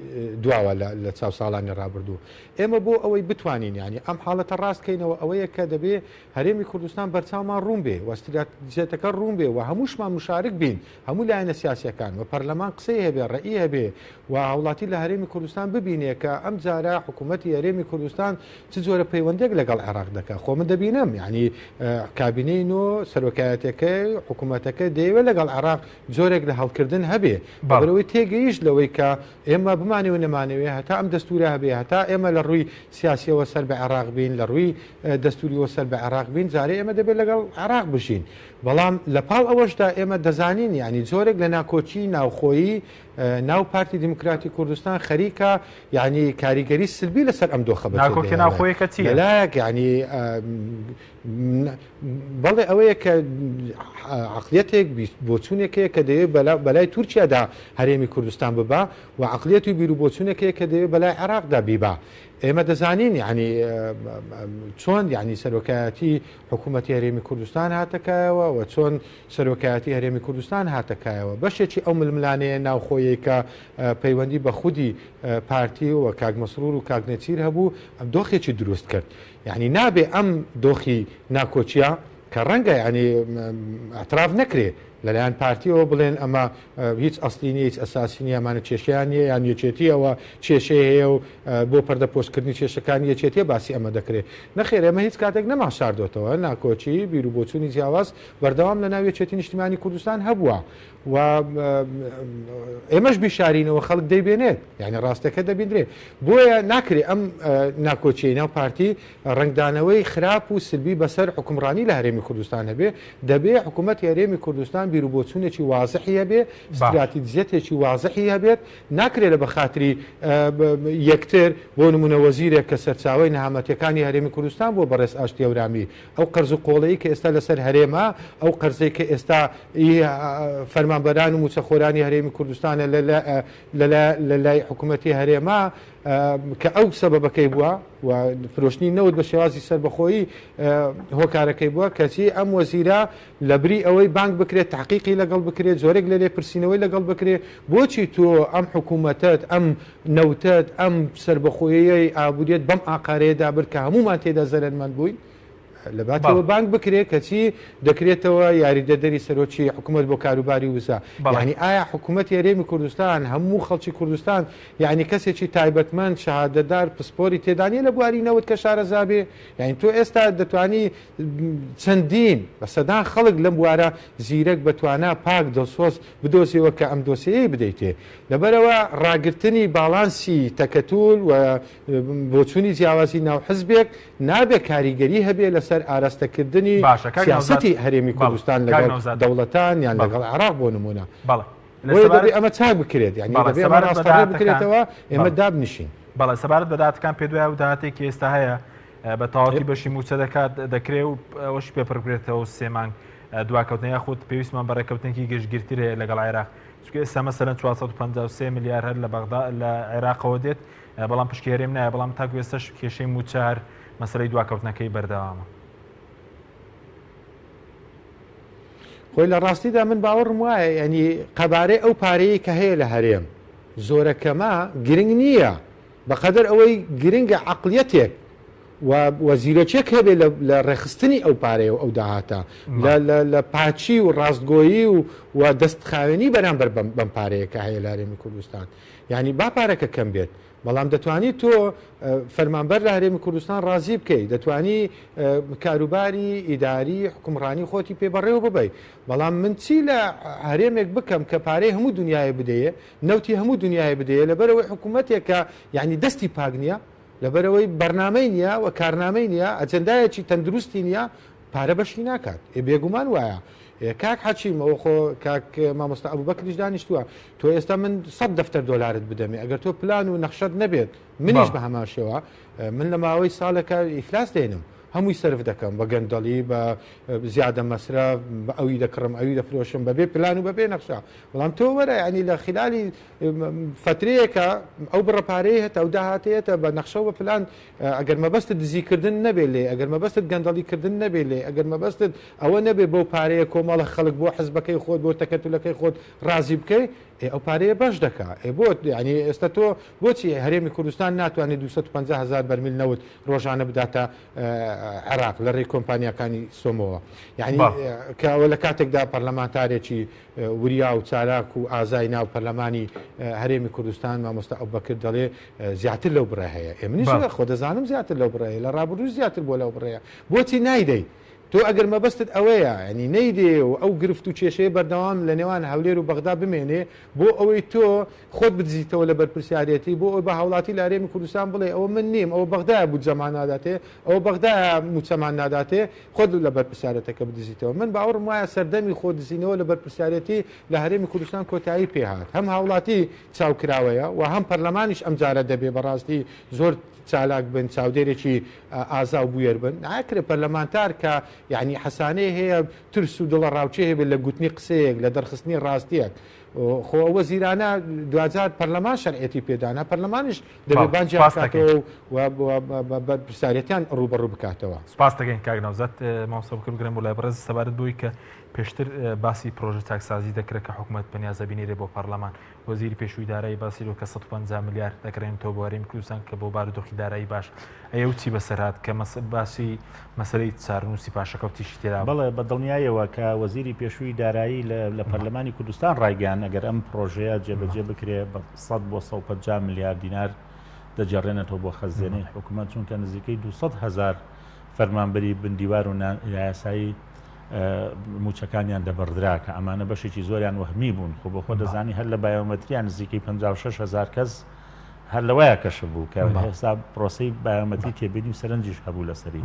دواوە لە چاو ساڵانی ڕابردوو. ئێمە بۆ ئەوەی بتوانین یەعنی ئەم حاڵەتە ڕاست کەینەوە ئەوەیە کە دەبێ هەرێمی کوردستان بەرچاومان ڕوون بێ و ستراتیجیەتەکە ڕوون بێ و هەمووشمان مشارک بین هەموو لایەنە سیاسیەکان و پەرلەمان قسەی هەبێ ڕەئی هەبێ و هاوڵاتی لە هەرێمی کوردستان ببینێ کە ئەم جارە حکوومەتی هەرێمی کوردستان چ جۆرە پەیوەندێک لەگەڵ عێراق دەکا خۆ من دەبینم یعنی کابینە. کابینەی نۆ سەرۆکایەتەکەی حکوومەتەکە دەیەوێت لەگەڵ عێراق جۆرێک لە هەڵکردن هەبێ بەرەوەی تێگەیشت لەوەی کە ئێمە بمانەوێ و نەمانەوێ هەتا ئەم دەستورە هەبێ هەتا ئێمە لە ڕووی سیاسیەوە سەر بە عێراق بین لە ڕووی دەستوریەوە سەر بە عێراق بین جارێ ئێمە دەبێت لەگەڵ عێراق بژین بەڵام لە پاڵ ئەوەشدا ئێمە دەزانین یعنی جۆرێک لە ناکۆکی ناوخۆیی ناو پارتی دیموکراتی کوردستان خەریکە یعنی کاریگەری سلبی لەسەر ئەم دۆخە بەجێ ناکۆکی دێنێ. ناوخۆیەکە چییە؟ لەلایەک یعنی بەڵێ ئەوەیە کە عقلیەتێک بۆچوونێک هەیە کە دەیەوێت بەلای تورکیادا هەرێمی کوردستان ببا و عقلیەت و بیر و بۆچوونێک هەیە کە دەیەوێت بەلای عێراقدا بیبا. ئێمە دەزانین یعنی چۆن یعنی سەرۆکایەتی حکوومەتی هەرێمی کوردستان هاتە کایەوە و چۆن سەرۆکایەتی هەرێمی کوردستان هاتە کایەوە. بەشێکی ئەو ململانێیە ناوخۆیەی کە پەیوەندی بە خودی پارتی و کاک مەسرور و کاک نێچیر هەبوو، دۆخێکی دروست کرد. یانی نابێ ئەم دۆخی ناکۆکیە کە ڕەنگە یانی اعتراف نەکرێ لەلایەن پارتیەوە بڵێن ئەمە هیچ ئەسلی نیە هیچ ئەساسی نیە ئەمانە کێشەیان نیە یان یەکێتیەوە کێشەی هەیە و بۆ پەردەپۆشکردنی کێشەکانی یەکێتیە باسی ئەمە دەکرێ نەخێر ئێمە هیچ کاتێک نەمان شاردۆتەوە ناکۆکی بیر و بۆچوونی جیاواز بەردەوام لە ناو یەکێتی نیشتیمانی کوردستان هەبووە و ئێمەش بیشارینەوە خەڵک دەیبێنێت یعنی ڕاستەکە دەبیندرێ بۆیە ناکرێ ئەم ناکۆکیەی ناو پارتی ڕەنگدانەوەی خراپ و سلبی بەسەر حکومڕانی لە هەرێمی کوردستان هەبێ دەبێ حکوومەت هەرێمی کوردستان بیر و بۆچوونێکی وازحی هەبێ ستراتیجیەتێکی وازحی هەبێت ناکرێ لە بەخاتری یەکتر بۆ نمونە وەزیرێک کە سەرچاوی نەهامەتیەکانی هەرێمی کوردستان بۆ بەڕێز ئاشتی هەورامی ئەو قەرز و قۆڵەی کە ئێستا لەسەر هەرێمە، ئەو قەرزەی کە ئێستا ئی فەرمانبەران و مووچەخۆرانی هەرێمی کوردستانە لە لای حکوومەتی هەرێمە کە ئەو سەبەبەکەی بووە و فرۆشتنی نەوت بە شێوازی سەربەخۆیی هۆکارەکەی بووە، کەچی ئەم وەزیرە لەبری ئەوەی بانگ بکرێت، تەحقیقی لەگەڵ بکرێت، جۆرێک لە لێپرسینەوەی لەگەڵ بکرێت، بۆچی تۆ ئەم حکوومەتەت، ئەم نەوتەت، ئەم سەربەخۆییەی ئابووریەت بەم ئاقارەیەدا برد کە هەموومان تێیدا زەرەرمەند بووین؟ لەباتیەوە بانگ بکرێت، کەچی دەکرێتەوە یاریدەدەری سەرۆکی حکوومەت بۆ کاروباری وزە. یانی ئایا حکوومەتی هەرێمی کوردستان، هەموو خەڵکی کوردستان، یانی کەسێکی تایبەتمەند، شەهادەدار، پسپۆری تێدا نییە لە بواری نەوت کە شارەزا بێ؟ یانی تۆ ئێستا دەتوانی چەندین بە سەدان خەڵک لەم بوارە زیرەک بە توانا پاک دڵسۆز بدۆزیەوە کە ئەم دۆسێیەی بدەیتێ. لەبەرئەوە ڕاگرتنی باڵانسی تەکەتول و بۆچوونی جیاوازی ناو حزبێک نابێ کاریگەری هەبێ لەسەر ئاراستەکردنی باشە کاک نەوزاد سیاسەتی هەرێمی بەڵێ کوردستان کاک لەگەڵ نەوزاد دەوڵەتان یان بەڵێ لەگەڵ عێراق بۆ نموونە. بەڵێ لە بۆیە دەبێ سەبارەت ئەمە چاک بکرێت یانی بەڵێ دەبێ ئەمە سەبارەت بە ڕاستەڕێ داهاتەکان بکرێتەوە ئێمە بەڵێ دابنیشین. بەڵێ سەبارەت بە داهاتەکان پێت وایە ئەو داهاتەی کە ئێستا هەیە بە تەواوەتی بەشی مووچە دەکات دەکرێ و ئەوەشی پێ پڕ بکرێتەوە سێ مانگ دواکەوتنە یاخود پێویستمان بە ڕێککەوتنێکی گشتگیرتر هەیە لەگەڵ عێراق چونکە ئێستا مەسەلەن 453 ملیار هەر لە بەغدا لە عێراقەوە دێت بەڵام پشکی هەرێم نایە بەڵام تاکو ئێستاش کێشەی مووچە هەر مەسەلەی دواکەوتنەکەی بەردەوامە. خۆی لە ڕاستیدا من باوەڕم وایە ینی قەبارەی ئەو پارەیە کە هەیە لە هەرێم زۆرە کەمە گرنگ نییە بەقەدەر ئەوەی گرنگە عەقڵیەتێک و و زیرەکیەک هەبێ لە لە ڕێکخستنی ئەو پارەیە و ئەو داهاتە لە لە لە پاکی و ڕاستگۆیی و و دەست خاوێنی بەرامبەر بەم بەم پارەیە کە هەیە لە هەرێمی کوردستان یانی با پارەکە کەم بێت بەڵام دەتوانی تۆ فەرمانبەر لە هەرێمی کوردستان ڕازی بکەی دەتوانی کاروباری ئیداری حکومڕانی خۆتی پێ بەڕێوە ببەی بەڵام من چی لە هەرێمێک بکەم کە پارەی هەموو دنیای بدەیە نەوتی هەموو دنیای بدەیە لەبەرئەوەی حکومەتێکە یانی دەستی پاک نیە لەبەرئەوەی بەرنامەی نیە و کارنامەی نیە ئەجێندایەکی تەندروستی نیە پارە بەشی ناکات ئێ بێگومان وایە ئێ کاک حەکیم ئەوە خۆ کاک مامۆستا ئەبوبەکریش دانیشتووە تۆ ئێستا من سەد دەفتەر دۆلارت بدەمێ ئەگەر تۆ پلان و نەخشەت نەبێت منیش بە هەمان شێوە من لە ماوەی ساڵێکە ئیفلاس دێنم هەمووی سەرف دەکەم بە گەندەڵی بە زیادە مەسرەف بە ئەوی دەکڕم ئەوی دەفرۆشم بەبێ پلان و بەبێ نەخشە بەڵام تۆ وەرە یعنی لە خلالی فترەیەکە ئەو بڕە پارەیە هەتا ئەو داهاتەیەتە بە نەخشە و بە پلان ئەگەر مەبەستت دزیکردن نەبێ لێ ئەگەر مەبەستت گەندەڵیکردن نەبێ لێ ئەگەر مەبەستت ئەوە نەبێ بەو پارەیە کۆمەڵە خەڵک بۆ حزبەکەی خۆت بۆ تەکەتولەکەی خۆت ڕازی بکەی ئێ ئەو پارەیە بەش دەکا ئێ بۆ یعنی ئێستا تۆ بۆچی هەرێمی کوردستان ناتوانێت 250 هزار بەرمیل نەوت ڕۆژانە بداتە عێراق لە ڕێی کۆمپانیاکانی سۆمۆوە یعنی کە ئەوە لە کاتێکدا پەرلەمانتارێکی وریا و چالاک و ئازای ناو پەرلەمانی هەرێمی کوردستان مامۆستا ئەبوبەکر دەڵێ زیاتر لەو بڕە هەیە ئێ منیش خۆ دەزانم زیاتر لەو بڕەیە لە ڕابردوو زیاتر بۆ لەو بڕەیە بۆچی نایدەی؟ تۆ ئەگەر مەبەستت ئەوەیە یانی نەیدێ و ئەو گرفت و کێشەیە بەردەوام لە نێوان هەولێر و بەغدا بمێنێ بۆ ئەوەی تۆ خۆت بدزیتەوە لە بەرپرسیارێتی بۆ ئەوەی بە هاوڵاتی لە هەرێمی کوردستان بڵێ ئەوە من نیم ئەوە بەغدایە بودجەمان ناداتێ ئەوە بەغدایە مووچەمان ناداتێ خۆت لە بەرپرسیارێتەکە بدزیتەوە من باوەڕم وایە سەردەمی خۆ دزینەوە لە بەرپرسیارێتی لە هەرێمی کوردستان کۆتایی پێهات هەم هاوڵاتی چاوکراوەیە و هەم پەرلەمانیش ئەمجارە دەبێ بەڕاستی زۆر چالاک بن چاودێرێکی ئازا و بوێر بن ناکرێت پەرلەمانتار کە یعنی حەسانەی هەیە ترس و دڵەڕاوکێ هەبێت لە گوتنی قسەیەک لە دەرخستنی ڕاستیەک خۆ ئەو وەزیرانە دواجار پەرلەمان شەرعیەتی پێدانە پەرلەمانیش دەبێت بانگیان بکاتەوە و بەرپرسیارێتیان ڕووبەڕوو بکاتەوە. سپاس دەکەین کاک نەوزاد. مامۆستا بکر بگرم بۆ لای بەڕێز سەبارەت بەوەی کە پێشتر باسی پرۆژە چاکسازی دەکرا کە حکوومەت بەنیازە بینێرێ بۆ پەرلەمان وەزیری پێشووی دارایی باسی لەوە کە 150 ملیار دەگەڕێنێتەوە بۆ هەرێمی کوردستان کە بۆ بارودۆخی دارایی باش ئەی ئەو چی بەسەر هات کە باسی مەسەلەی چارەنووسی پاشەکەوتیشی تێدا بوو؟ بەڵێ بە دڵنیایەوە کە وەزیری پێشووی دارایی لە پەرلەمانی کوردستان ڕایگەیاند ئەگەر ئەم پڕۆژەیە جێبەجێ بکرێ بە 100 بۆ 150 ملیار دینار دەگەڕێنێتەوە بۆ خەزێنەی حکوومەت چونکە نزیکەی 200 هەزار فەرمانبەری بندیوار و نایاسایی مووچەکانیان دەبڕدرا کە ئەمانە بەشێکی زۆریان وەهمی بوون خۆ بۆ خۆ دەزانی هەر لە بایۆمەتریان نزیکەی 56 هزار کەس هەر لەوەیە کەشف بوو کە هێستا پرۆسی بایۆمەتری تێبینی و سەرنجیش هەبوو لەسەری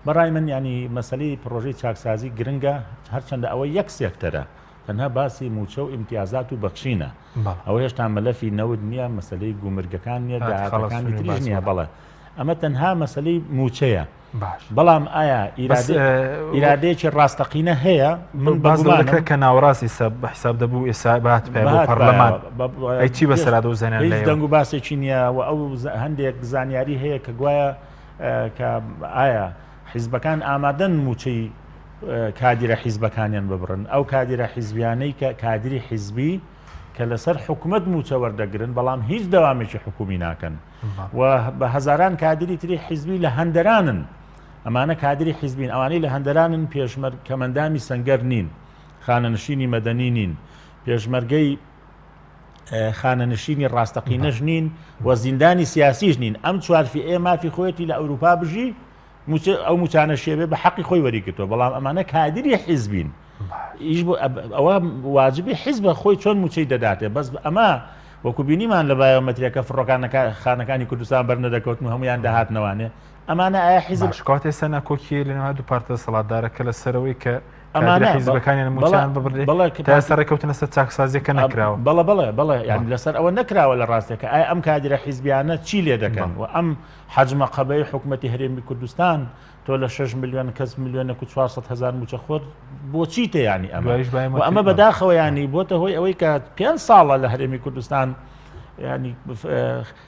بەڕای من ینی مەسلەی پرۆژەی چاکسازی گرنگە هەرچەندە ئەوە یەک سێکتەرە تەنها باسی مووچە و ئیمتیازات و بەخشینە ئەوە هێشتا مەلەفی نەوت نییە مەسلەی گومرگەکان نییە داهاتەکانی تریش نییە بەڵێ ئەمە تەنها مەسلەی مووچەیە بەڵام ئایا ئیرادەیەکی ڕاستەقینە هەیە؟ من باس لەوە دەکرێت کە ناوەڕاستی ئێستا بە حیساب دەبوو ئێستا بهاتبایە بۆ پەرلەمان ئەی چی بەسەر هات ئەو زانیارییە؟ هیچ دەنگ و باسێکی نییە و ئەو هەندێک زانیاری هەیە کە گوایە کە ئایا حیزبەکان ئامادەن مووچەی کادیرە حیزبەکانیان ببڕن ئەو کادیرە حیزبیانەی کە کادری حیزبی کە لەسەر حکومەت مووچە وەردەگرن بەڵام هیچ دەوامێکی حکومی ناکەن و بە هەزاران کادری تری حیزبی لە هەندەرانن ئەمانە کادری حیزبین ئەوانەی لە هەندەرانن پێشمەر کەمەندامی سەنگەر نین خانەنشینی مەدەنی نین پێشمەرگەی خانەنشینی ڕاستەقینەش نین و زیندانی سیاسیش نین ئەم چوارفی ئێ مافی خۆیەتی لە ئەوروپا بژی موچە ئەو موچانە شێبێ بە حەقی خۆی وەریگرتووە بەڵام ئەمانە کادری حیزبین ئیش بۆ ئەوە واجبی حیزبە خۆی چۆن موچەی دەداتێ بەس ئەمە وەکو بینیمان لە بایۆمەتریەکە فڕۆکانەکە خانەکانی کوردستان بەرنەدەکەوتن و هەمویان دەهاتنەوانێ ئەمانە ئایا حیزب باش کەواتە ئێستا ناکۆکیە لە نێوان دوو پارتە دەسەڵاتدارەکە لەسەرەوەی کە ئەمانە حیزبەکانیان موچەیان ببڕێ بەڵێ تا ئێستا ڕێککەوتن لەسەر چاکسازیەکە نەکراوە بەڵێ بەڵێ بەڵێ یانی لەسەر ئەوە نەکراوە لە ڕاستێکە ئایا ئەم کادیرە حیزبیانە چی لێ دەکەن و ئەم حەجمە قەبەی حکومەتی هەرێمی کوردستان تۆ لە 6 ملیۆن کەس ملیۆنێک و 400 هزار موچە خۆر بۆچی تێیانی ئەمە و ئەمە بەداخەوە ینی بۆتە هۆی ئەوەی کە پێ ساڵە لە هەرێمی کوردستان ینی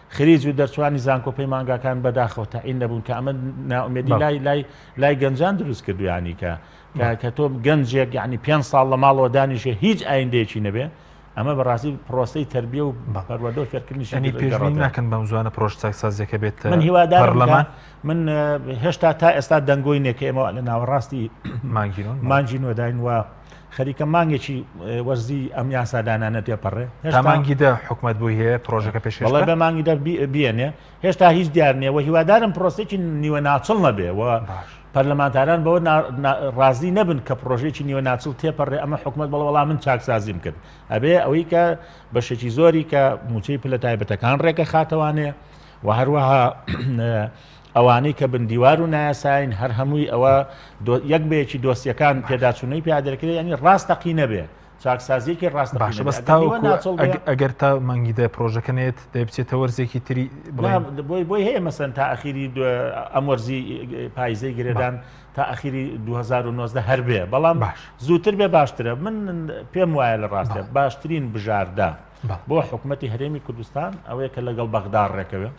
خریج و دەرچوانی زانکۆ پەیمانگاکان بەداخەوە تەعین نەبوون کە ئەمە ناومێدی لای لای لای گەنجان دروست کردویانی کە کە تۆ گەنجێک یعنی پێ ساڵ لە ماڵەوە دانیشێ هیچ ئایندەیەکی نەبێ ئەمە بەڕاستی پرۆسەی تەربیە و پەروەردە و فێرکردنیشی یانی پێشبینی ناکەن بەم زوانە پرۆژە چاکسازیەکە بێتە من هیوادارم کە پەرلەمان؟ من هێشتا تا ئێستا دەنگۆی نییە کە ئێمە لە ناوەڕاستی مانگی نۆ مانگی نۆداین و خەریکە مانگێکی وەرزی ئەم یاسادانانە تێپەڕێ تا هێشتا مانگی دە حکومەت بۆی هەیە پرۆژەکە پێشکەش بەڵێ بکات؟ بە مانگی دە بیەنێ هێشتا هیچ دیار نییە و هیوادارم پرۆسێکی نیوە ناچڵ نەبێ و باش پەرلەمانتاران بەوە ڕازی نەبن کە پڕۆژەیەکی نیوە ناچڵ تێپەڕێ ئەمە حکومەت بەڵێ وەڵا من چاکسازیم کرد ئەبێ ئەوەی کە بەشێکی زۆری کە موچەی پلە تایبەتەکان ڕێکە خاتەوانێ و هەروەها ئەوانەی کە بندیوار و نایاساین هەر هەمووی ئەوە یەک بەیەکی دۆسیەکان پێداچوونەی پیادەکرێت ینی ڕاستەقی نەبێ چاکسازیەکی ڕاستەقینە باشە بەس ئەگەر نیوە تاوەکو ناچڵ بێ ئەگەر تا مانگی دە پرۆژەکە نێت دەی بچێتە وەرزێکی تری بڵێن بۆی بۆی هەیە مەسەن تا ئەخیری ئەم وەرزی پایزەی گرێدان تا ئەخیری 2019 هەر بێ بەڵام باش زووتر بێ باشترە من پێم وایە لە ڕاستە باشترین بژاردە بۆ حکوومەتی هەرێمی کوردستان ئەوەیە کە لەگەڵ بەغدا ڕێکەوێ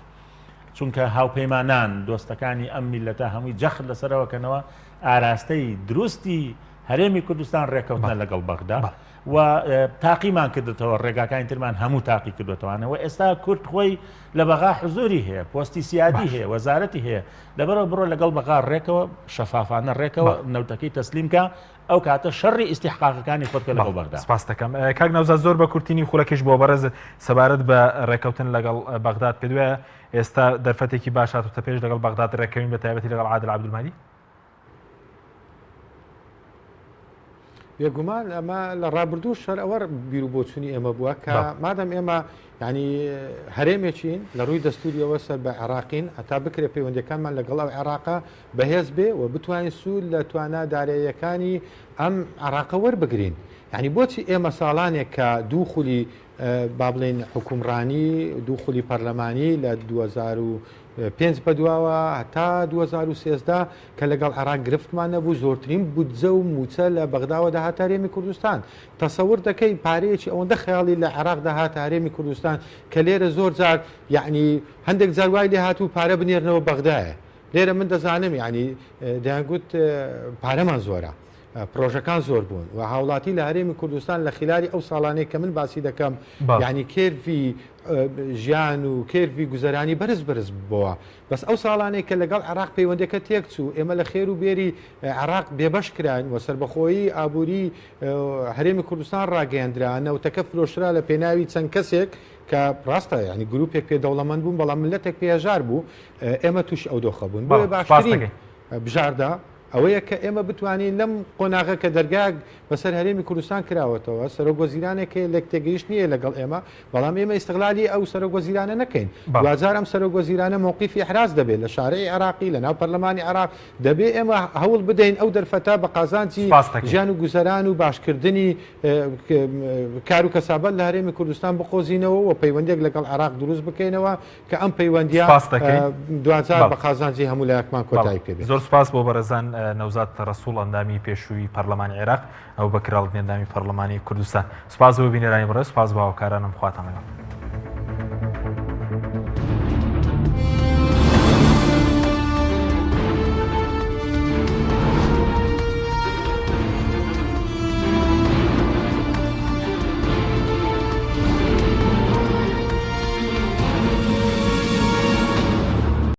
چونکە هاوپەیمانان دۆستەکانی ئەم میلەتە هەمووی جەخت لەسەرەوەکەنەوە ئاراستەی دروستی هەرێمی کوردستان ڕێکەوتنە لەگەڵ بەغدا و تاقیمان کردێتەوە ڕێگاکانی ترمان هەموو تاقی کردوێتوانەوە ئێستا کورد خۆی لە بەغا حزوری هەیە پۆستی سیادی هەیە وەزارەتی هەیە لەبەرەوە بڕۆ لەگەڵ بەغا ڕێکەوە شەفافانە ڕێکەوە نەوتەکەی تەسلیمکە ئەو کاتە شەڕی ئیسیحقاقەکانی خۆت کە لەگەڵ بەغدا سپاس دەکەم کاک ناوزاد زۆر بە کورتینی خولەکیش بۆ بەڕێزت سەبارەت بە ڕێکەوتن لەگەڵ بەغداد پێت وایە ئێستا دەرفەتێکی باش هاتوتە پێش لەگەڵ بەغداد ڕێکەوین بە تایبەتی لەگەڵ عادل عەبدولمەهدی؟ بێگومان ئەمە لە ڕابردووش هەر ئەوە بیروبۆچوونی ئێمە بووە کە مادەم ئێمە یانی هەرێمێکین لە ڕووی دەستوریەوە سەر بە عێراقین هەتا بکرێت پەیوەندەکانمان لەگەڵ ئەو عێراقە بەهێز بێ و بتوانین سوود لە توانا داراییەکانی ئەم عێراقە وەربگرین یعنی بۆچی ئێمە ساڵانێک کە دوو خولی با بڵێین حوکمڕانی دوو خولی پەرلەمانی لە 2005 بەدواوە هەتا 2013 کە لەگەڵ عێراق گرفتمان نەبوو زۆرترین بودجە و موچە لە بەغداوە دەهاتە هەرێمی کوردستان تەسەور دەکەی پارەیەکی ئەوەندە خەیاڵی لە عێراق دەهاتە هەرێمی کوردستان کە لێرە زۆر جار یعنی هەندێک جار وای لێ هاتوو پارە بنێرنەوە بەغدایە لێرە من دەزانم یعنی دەیانگوت پارەمان زۆرە پرۆژەکان زۆر بوون و هاوڵاتی لە هەرێمی کوردستان لە خیلالی ئەو ساڵانەی کە من باسی دەکەم یعنی curve ی ژیان و curve ی گوزەرانی بەرز بەرز بووە بەس ئەو ساڵانەی کە لەگەڵ عێراق پەیوەندەکە تێک چوو ئێمە لە خێر و بێری عێراق بێبەش کراین و سەربەخۆیی ئابووری هەرێمی کوردستان ڕاگەیەندرا نەوتەکە فرۆشرا لە پێناوی چەند کەسێک کە ڕاستە ینی گروپێک پێ دەوڵەمەند بوون بەڵام ملەتێک پێ هەژار بوو ئێمە تووشی ئەو دۆخە بوون بۆیە باشترین بژاردە ئەوەیە کە ئێمە بتوانین لەم قۆناغە کە دەرگایەک بەسەر هەرێمی کوردستان کراوەتەوە، سەرۆک وەزیرانێک هەیە لێکتێگەیشت نییە لەگەڵ ئێمە، بەڵام ئێمە ئیستغلالی ئەو سەرۆک وەزیرانە نەکەین. دواجار ئەم سەرۆک وەزیرانە مەوقیفی ئیحراج دەبێت لە شارعی عێراقی، لەناو پەرلەمانی عێراق، دەبێ ئێمە هەوڵ بدەین ئەو دەرفەتە بە قازانجی ژیان و گوزەران و باشکردنی کار و کەسابەت لە هەرێمی کوردستان بقۆزینەوە و پەیوەندییەک لەگەڵ عێراق دروست بکەینەوە کە ئەم پەیوەندییە سپاس دەکەین. دواجار بەڵێ. بە قازانجی هەموو لایەکمان بەڵێ. کۆتایی پێ بێت. زۆر سپاس بۆ بەڕێزان نەوزاد ڕەسوڵ ئەندامی پێشووی پەڕلەمانی عێراق، ئەبوبەکر ئاڵتنی ئەندامی پەڕلەمانی کوردستان. سپاس بۆ بینەرانی بەڕێز، سپاس بۆ هاوکارانم، خواتان لەگەڵ.